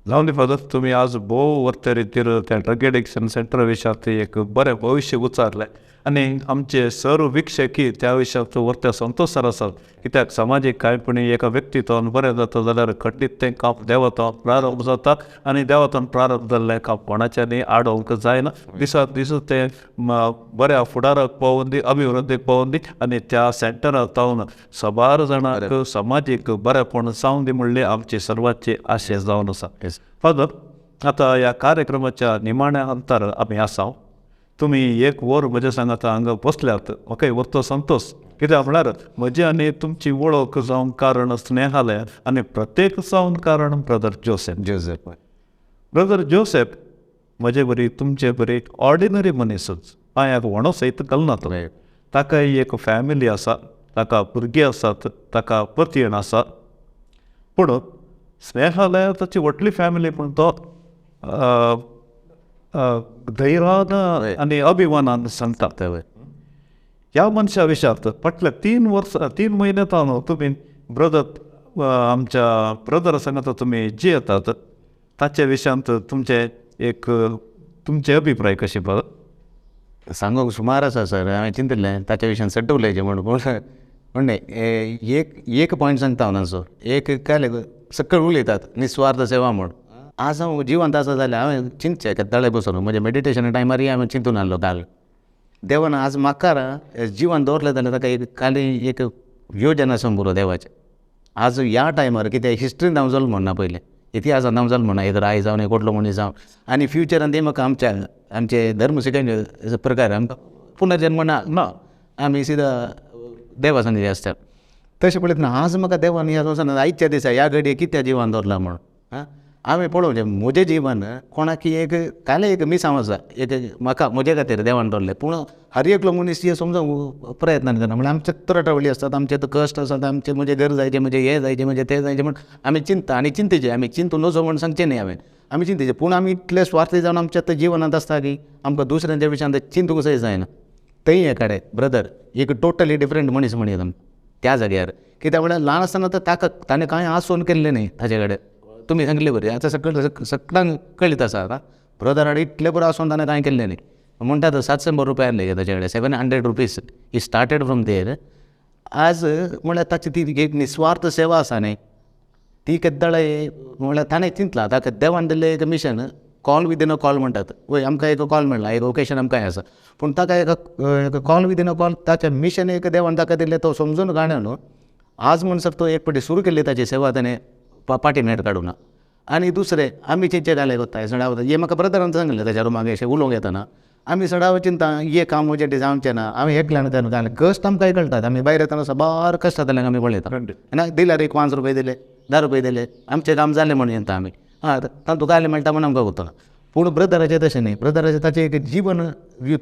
जावन दी फादर, तुमी आज भोव वर्ते रितीर त्या ड्रग एडिक्शन सेंटरा विशयांत एक बरें भविश्य उचारलें आनी आमचे सर्व विक्षकी त्या विशयांत वर्ते संतोशार आसात. कित्याक समाजीक कांयपणी एका व्यक्तित्वान बरें जाता जाल्यार खंडीत तें काम देवतान प्रारंभ जाता आनी देवतान प्रारंभ जाल्लें काम कोणाच्यानी आडोवंक जायना. दिसा दीस तें बऱ्या फुडाराक पावोवन दी, अभिवृद्धीक पावोवन दी आनी त्या सेंटराक जावन साबार जाणांक समाजीक बरेंपण जावन दी म्हणली आमची सर्वांची आशे जावन आसा. फादर, आतां ह्या कार्यक्रमाच्या निमाण्या अंतर आमी आसा. तुमी एक वर म्हज्या सांगाता हांगा बसल्यात, म्हाका व्हरतो संतोश. कित्याक म्हळ्यार म्हजी आनी तुमची वळख जावंक कारण स्नेहालय आनी प्रत्येक जावन कारण brother Joseph. Joseph, brother Joseph म्हजे बरी तुमचे बरी ऑर्डिनरी मनीसच, पांयाक व्हणो सयत घालना तो. ताकाय एक फॅमिली आसा, ताका भुरगीं आसात, ताका पतीण आसा. पूण स्नेहालया ताची व्हडली फॅमिली म्हण तो धैर्यान आनी अभिमानान सांगता. ह्या मनशा विशयांत फाटल्या 3 वर्सां 3 म्हयने जावन तुमी ब्रदर आमच्या ब्रदर सांगता तुमी जियेतात, ताच्या विशयांत तुमचे एक तुमचे अभिप्राय कशे ब्रदर? सांगूंक सुमार आसा सर, हांवें चिंतिल्लें ताच्या विशयान सट्ट उलयचें म्हूण, पूण पूण न्ही एक पॉयंट सांगता हांव तांचो. एक काल सकळ उलयतात निस्वार्थ सेवा म्हूण. आज हांव जिवंत आसा जाल्यार हांवें चिंतचें केद्दाळे बसून म्हजें मेडिटेशना टायमारय हांवें चिंतून आहलो काल देवान आज म्हाका जिवन दवरलें जाल्यार ताका एक खाली एक योजना आसूंक पुरो देवाचें. आज ह्या टायमार कितें हिस्ट्रीन हांव जल्मना ना, पयलें इतिहासान हांव जल्मना, एक राय जावन एक व्हडलो मनीस जावन आनी फ्युचरान ते म्हाका आमच्या आमचे धर्म शिकयले प्रकार आमकां पुनर्जन्म ना, ना आमी सिदा देवा सांगी आसता. तशें पळयतना आज म्हाका देवान ह्या वचना आयच्या दिसा ह्या घडये कित्याक जिवन दवरलां म्हूण हांवें पळोवचें म्हजें जीवन कोणाक एक काले एक मिसांव आसा एक म्हाका म्हजे खातीर देवान दवरलें. पूण हर एकलो मनीस हें समजूंक प्रयत्न करना. म्हणल्यार आमचे त्रटवळी आसतात, आमचे कश्ट आसात, आमचें म्हजें घर जायचें, म्हजें हें जायचें, म्हजें तें जायचें म्हूण आमी चिंतता आनी चिंतेचें आमी चिंतून नजो म्हूण सांगचें न्ही. हांवें आमी चिंतेचें, पूण आमी इतले स्वार्थी जावन आमच्या आतां जिवनांत आसता की आमकां दुसऱ्यांच्या विशयांत चिंतूंक सय जायना. थंय एकाडे ब्रदर एक टोटली डिफरंट मनीस म्हणयता त्या जाग्यार. कित्याक म्हणल्यार ल्हान आसतना तर ताका ताणें कांय आसून केल्लें न्ही ताचे कडेन. तुमी सांगले बरी आतां सगळ्यांक कळीत आसा आतां ब्रदर हाड इतले बरो आसून ताणें कांय केल्लें न्ही. म्हणटा तो 700 रुपया आसले ताचे कडेन, 700 rupees. He started from there. आज म्हणल्यार ताची ती एक निस्वार्थ सेवा आसा न्ही, ती केद्दाळाय म्हणल्यार ताणें चिंतलां ताका देवान दिल्लें एक mission, call within a call म्हणटात. वय आमकां एक कॉल मेळ्ळा, एक ओकेशन आमकां हें आसा, पूण ताका एक कॉल विदीन अ कॉल ताचें मिशन एक देवान ताका दिल्लें तो समजून काडना न्हू. आज म्हणसर तो एक फावटी सुरू केल्ली ताची सेवा ताणें पाटी नेट काडूना. आनी दुसरें आमी चिंतचें घालें वता सडावता हें म्हाका ब्रदरान सांगलें ताच्या रुमाक अशें उलोवंक येतना, आमी सडाव चिंता हें काम म्हजें जावचें ना, आमी एकल्यान घालें कश्ट आमकां कळटात, आमी भायर येतना साबार कश्ट जाताले आमी पळयता. आनी दिल्यार एक 5 रुपये दिले, 10 रुपये दिले, आमचें काम जालें म्हणून येता आमी, आं तातूंत कांय मेळटा म्हणून आमकां वतना. पूण ब्रदराचें तशें न्ही, ब्रदराचें ताचें एक जिवन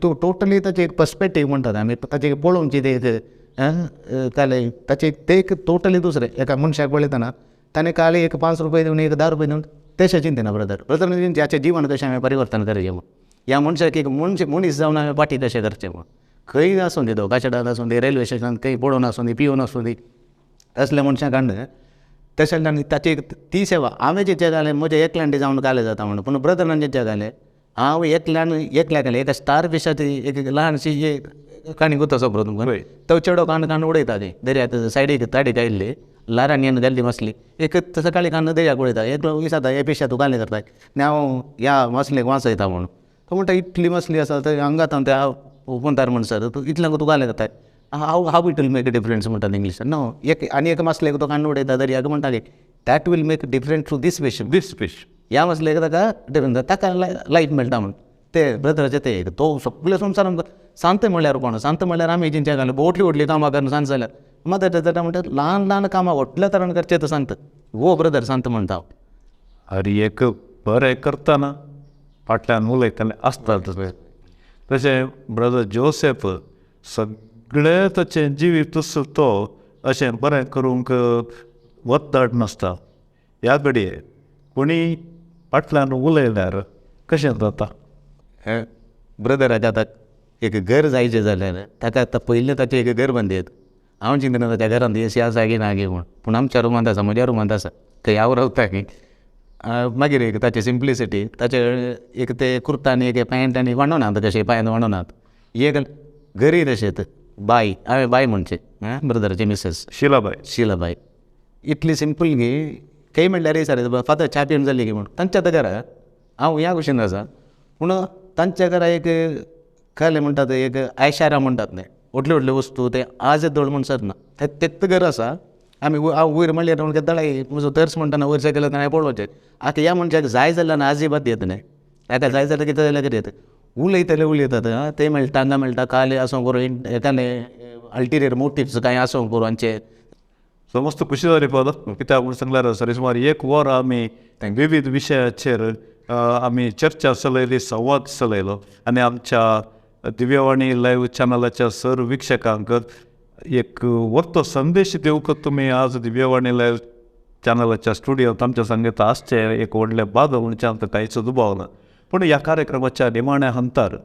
टोटली ताचें एक पर्सपेक्टीव म्हणटात आमी, ताचें पळोवचें तें एक कालें ताचें तें एक टोटली दुसरें. एका मनशाक पळयतना ताणें काल एक 5 रुपये दिवन एक 10 रुपये दिवन तशें चिंतना ब्रदर, ब्रदर हाचें जिवन कशें हांवें परिवर्तन करचें म्हूण, ह्या मनशाक एक मनीस जावन हांवें पाटी कशें करचें म्हूण. खंय आसूं दी तो काशेटान आसूं दी, रेल्वे स्टेशनान खंय पडून आसूं दी, पिवन आसूं दी, तसल्या मनशाक हाडून तशें आनी ताची ती सेवा हांवें चिंतचें घालें म्हजें एकल्यान जावन कालें जाता म्हणून, पूण ब्रदरान चिंतचें घालें हांव एकल्यान एकल्या घालें एका स्टार फिशाची एक ल्हानशी एक काणी गुतो सो तुमकां, तो चेडो कान कान उडयता ती दर्याक सायडीक ताडीक आयिल्ली ल्हारांनी येवन घाल्ली मसली एक सकाळीं कान दर्याक उडयता, एकलो विचारता हे पिशा तूं कालें करता, आनी हांव ह्या मसलेक वांचयता म्हणून. तो म्हणटा इतली मसली आसा थंय हांगा त्या पोंतार म्हणसर तूं इतल्यांक तूं कालें करता, how how it will make a difference म्हणटात इंग्लिशान. नो एक आनी एका मासलेक तो काडून उडयता दर्याक, म्हणटा that will make difference to this fish, this fish ह्या मासलेक ताका डिफरंस ताका लायफ मेळटा म्हूण. ते ब्रदराचे ते एक तो सगळे संवसार आमकां सांत म्हणल्यार कोण, सांत म्हणल्यार आमी जिंच्या घालून व्हडली व्हडली कामां करून सांत जाल्यार मदर तेरेसा म्हणटा ल्हान ल्हान कामां व्हडल्या तरान करचें तो सांत, हो ब्रदर सांत म्हणटा. अरे एक बरें करतना फाटल्यान उलयतलें आसता. तशें ब्रदर जोसेफ सगळें ताचें जिवीत तो अशें बरें करूंक वत्तड नासता. ह्या घडये कोणी फाटल्यान उलयल्यार कशें जाता? ब्रदराचें आतां एक घर जायचें जाल्यार ताका आतां पयलें ताचें एक घर बांदयत, हांव चिंतना ताच्या घरांत एसी आसा की ना गी म्हूण, पूण आमच्या रुमांत आसा, म्हज्या रुमांत आसा, थंय हांव रावता की. मागीर एक ताची सिंप्लिसिटी, ताचे एक ते कुर्ता आनी एक पॅन्ट आनी वांडोनात कशें पांयान वांडोनात, एक घरी तशेंच बाय, हांवें बाय म्हणचें आं ब्रदराची मिसेस शिलाबाय, शिलाबाय इतली सिंपल गी खंय म्हणल्यार सर फादर च्या पिवन जाली की म्हूण तांच्या आतां घरा हांव ह्या भशेन आसा, पूण तांच्या घरा एक कालें म्हणटात एक आयशारा म्हणटात न्ही, व्हडल्यो व्हडल्यो वस्तू ते आज धड म्हणसर ना, तेच घर आसा. आमी हांव वयर म्हणल्यार केद्दाळाय म्हजो तर्स म्हणटना वयर सकयल हांवें पळोवचें. आतां ह्या मनशाक जाय जाल्यार ना अजिबात येत न्ही, ताका जाय जाल्यार कितें जाल्यार कितें येता, उलयतले उलयतात आं तें मेळटा हांगा मेळटा कालें आसूंक पुरो कालें अल्टिरियर मोटिव्स कांय आसूंक पुरो हांचे. सो मस्त खुशी जाली फादर, कित्याक म्हूण सांगल्यार सर सुमार 1 वर आमी विविध विशयाचेर आमी चर्चा चलयली, संवाद चलयलो आनी आमच्या दिव्यवाणी लायव्ह चॅनलाच्या सर वीक्षकांक एक वर्तो संदेश दिवंक तुमी आज दिव्यवाणी लायव्ह चॅनलाच्या स्टुडियोंत आमच्या सांगता आसचें एक व्हडलें बाद म्हणचें आमकां कांयच दुबाव ना. पूण ह्या कार्यक्रमाच्या निमाण्या हंतार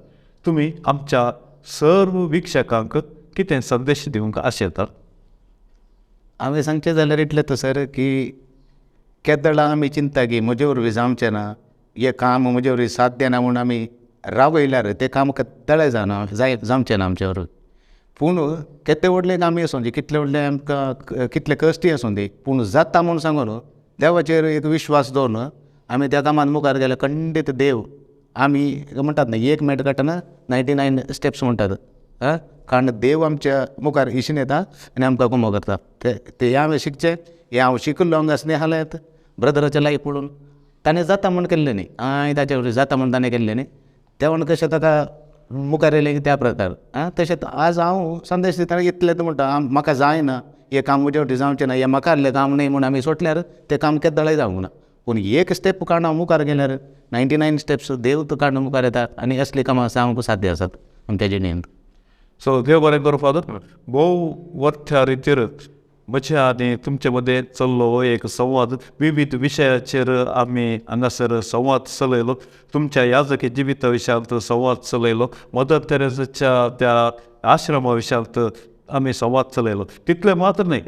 तुमी आमच्या सर्व वीक्षकांक कितें संदेश दिवंक आशेतात? हांवें सांगचें जाल्यार इतलें तर सर की केदळां आमी चिंता की म्हजे वरवीं जावचें ना, हें काम म्हजे वरवीं साध्य ना म्हूण आमी रावयल्यार तें काम केदळाय जायना, जावचें ना आमचे वरवीं. पूण केदें व्हडलें कामय आसूं दी, कितलें व्हडलें आमकां कितलें कश्टय आसूं दी, पूण जाता म्हूण सांगून देवाचेर एक विश्वास दवरून आमी त्या कामांत मुखार गेल्यार खंडीत देव आमी म्हणटात न्ही एक मेट काडटना 99 स्टेप्स म्हणटात आं, कारण देव आमच्या मुखार इशीन येता आनी आमकां कुमो करता. ते हांवें शिकचें, हें हांव शिकिल्लो हांगा स्नेहालयांत ब्रदराचें लायफ पळोवन ताणें जाता म्हूण केल्लें न्ही, हांवें ताचे वरवीं जाता म्हूण ताणें केल्लें न्ही, देवान कशें ताका मुखार येयलें की त्या प्रकार आं. तशेंच आज हांव संदेश दितना इतलेंच म्हणटा, म्हाका जायना हें काम म्हजे वटेन जावचें ना, हें म्हाका आहलें काम न्ही म्हूण आमी सोडल्यार तें काम केदळाय जावंक ना. पूण एक स्टेप काडून हांव मुखार गेल्यार 99 स्टेप्स देव तो काडून मुखार येता आनी असलीं कामां आमकां साध्य आसात आमच्या जिणेंत. सो देव बरें करूं फादर, भोव वर्थ्या रितीर म्हज्या आनी तुमचे मदें चल्लो हो एक संवाद, विविध विशयाचेर आमी हांगासर संवाद चलयलो, तुमच्या याजकी जिविता विशयांत संवाद चलयलो, मदर तेरेसाच्या त्या आश्रमा विशयांत आमी संवाद चलयलो. तितलें मात्र न्हय,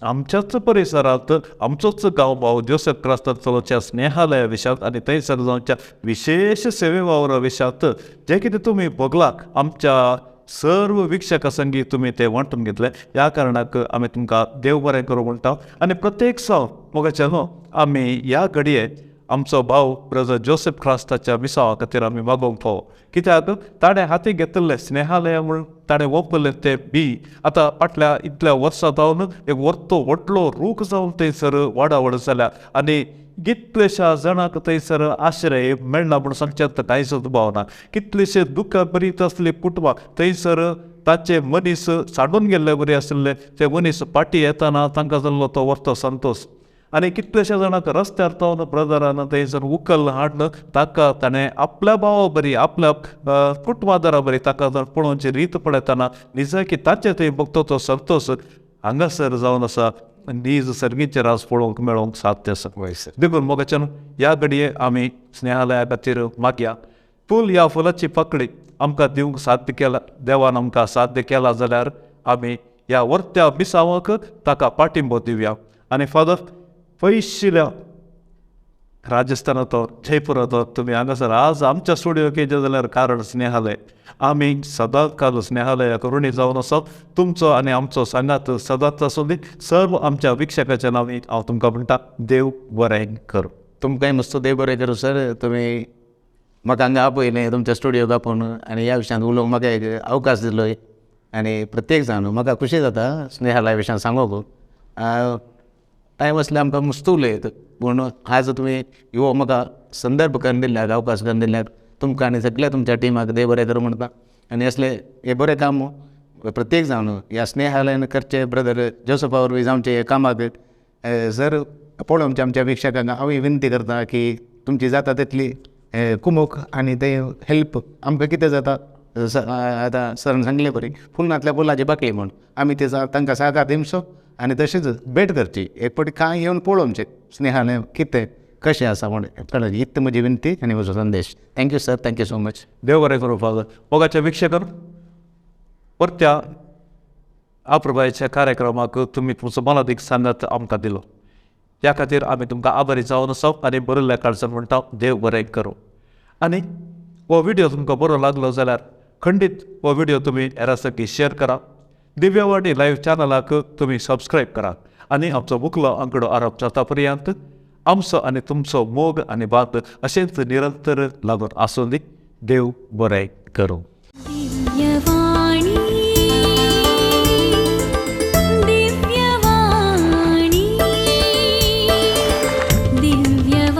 आमच्याच परिसरांत आमचोच गांव भाव जोसेफ क्रास्तान चलोवच्या स्नेहालया विशयांत आनी थंयसर जावच्या विशेश सेवे वावरा विशयांत जें कितें तुमी भोगलां आमच्या सर्व वीक्षकां संगी तुमी तें वांटून घेतलें. ह्या कारणाक आमी तुमकां देव बरें करूं म्हणटा. आनी प्रत्येक साव मोगाचे न्हू आमी ह्या घडये आमचो भाव ब्रदर जोसेफ क्रास्ताच्या मिसावा खातीर आमी मागोवंक फावो, कित्याक ताणें हाती घेतिल्लें स्नेहालय म्हूण ताणें वोंपल्लें तें बी आतां फाटल्या इतल्या वर्सां जावन एक व्हडलो व्हडलो रूख जावन थंयसर वाडावळ जाल्या आनी कितलेश्या जाणांक थंयसर आश्रय मेळना म्हूण सांगचें कांयच दुबाव ना. कितलेशे दुख्खा बरीत आसली कुटुंबां थंयसर ताचे मनीस सांडून गेल्ले बरी आशिल्ले ते मनीस फाटीं येतना तांकां जाल्लो तो व्हडलो संतोश. आनी कितलेश्या जाणांक रस्त्यार जावन ब्रदरान थंयसर उखल हाडून ताका ताणें आपल्या भावा बरी आपल्या कुटुंबादारा बरी ताका पळोवची रीत पळयतना निजाकी ताचे थंय बघतो तो संतोश हांगासर जावन आसा नीज सर्गीचें राज पळोवंक मेळोवंक साध्य आसा. देखून मोगाच्यान ह्या घडये आमी स्नेहालया खातीर मागया. फूल ह्या फुलाची पाकळी आमकां दिवंक साध्य केला देवान आमकां साध्य केला जाल्यार आमी ह्या वर्त्या मिसावाक ताका पाठिंबो दिवया. आनी फादर पयशिल्या राजस्थानांत जयपुरांत तुमी हांगासर आज आमच्या स्टुडियो केजे जाल्यार कारण स्नेहालय आमी सदांच काल स्नेहालयाक ऋणी जावन आसात. तुमचो आनी आमचो सांगात सदांच आसूं दी. सर्व आमच्या वीक्षकाच्या नांवान हांव तुमकां म्हणटा देव बरें करूं. तुमकांय मस्त देव बरें करूं सर. तुमी म्हाका हांगा आपयलें तुमच्या स्टुडियोक आपोवन आनी ह्या विशयांत उलोवंक म्हाका एक अवकाश दिलो आनी प्रत्येक जाण म्हाका खुशी जाता स्नेहालया विशयांत सांगूंक. टायम आसल्यार आमकां मस्त उलयत पूण आज तुमी ह्यो म्हाका संदर्भ करून दिल्यार अवकाश करून दिल्यार तुमकां आनी सगळ्या तुमच्या टिमाक देव बरें करूं म्हणटा. आनी असलें हें बरें काम प्रत्येक जावन ह्या स्नेहालयान करचें ब्रदर जोसफा वरवीं जावचें हें कामाक सर पळोवचें आमच्या वीक्षकांक हांव विनंती करता की तुमची जाता तितली कुमोक आनी ते हेल्प आमकां कितें जाता आतां सरान सांगलें बरी फुलनांतल्या फुलाची बाकली म्हूण आमी ते तांकां सहकार दिवचो आनी तशेंच भेट करची एक फावटी कांय येवन पळोवचें स्नेहालय कितें कशें आसा म्हूण कळ्ळें. इतली म्हजी विनंती आनी म्हजो संदेश. Thank you sir, thank you so much. देव बरें करूं फादर. मोगाच्या वीक्षकांनो परत्या आप्रभायेच्या कार्यक्रमाक तुमी तुमचो मोलादीक सांगात आमकां दिलो ह्या खातीर आमी तुमकां आभारी जावन आसात आनी बरयल्ल्या काळजान म्हणटा देव बरें करूं. आनी हो व्हिडियो तुमकां बरो लागलो जाल्यार खंडीत हो व्हिडियो तुमी हेरां सगळीं शेअर करा. दिव्यवाणी लायव्ह चॅनलाक तुमी सबस्क्रायब करा आनी आमचो मुखलो आंकडो आरोप जाता पर्यंत आमचो आनी तुमचो मोग आनी बात अशेंच निरंतर लागून आसूं दी. देव बरें करूं. दिव्यवाणी दिव्यवाणी दिव्यवाणी.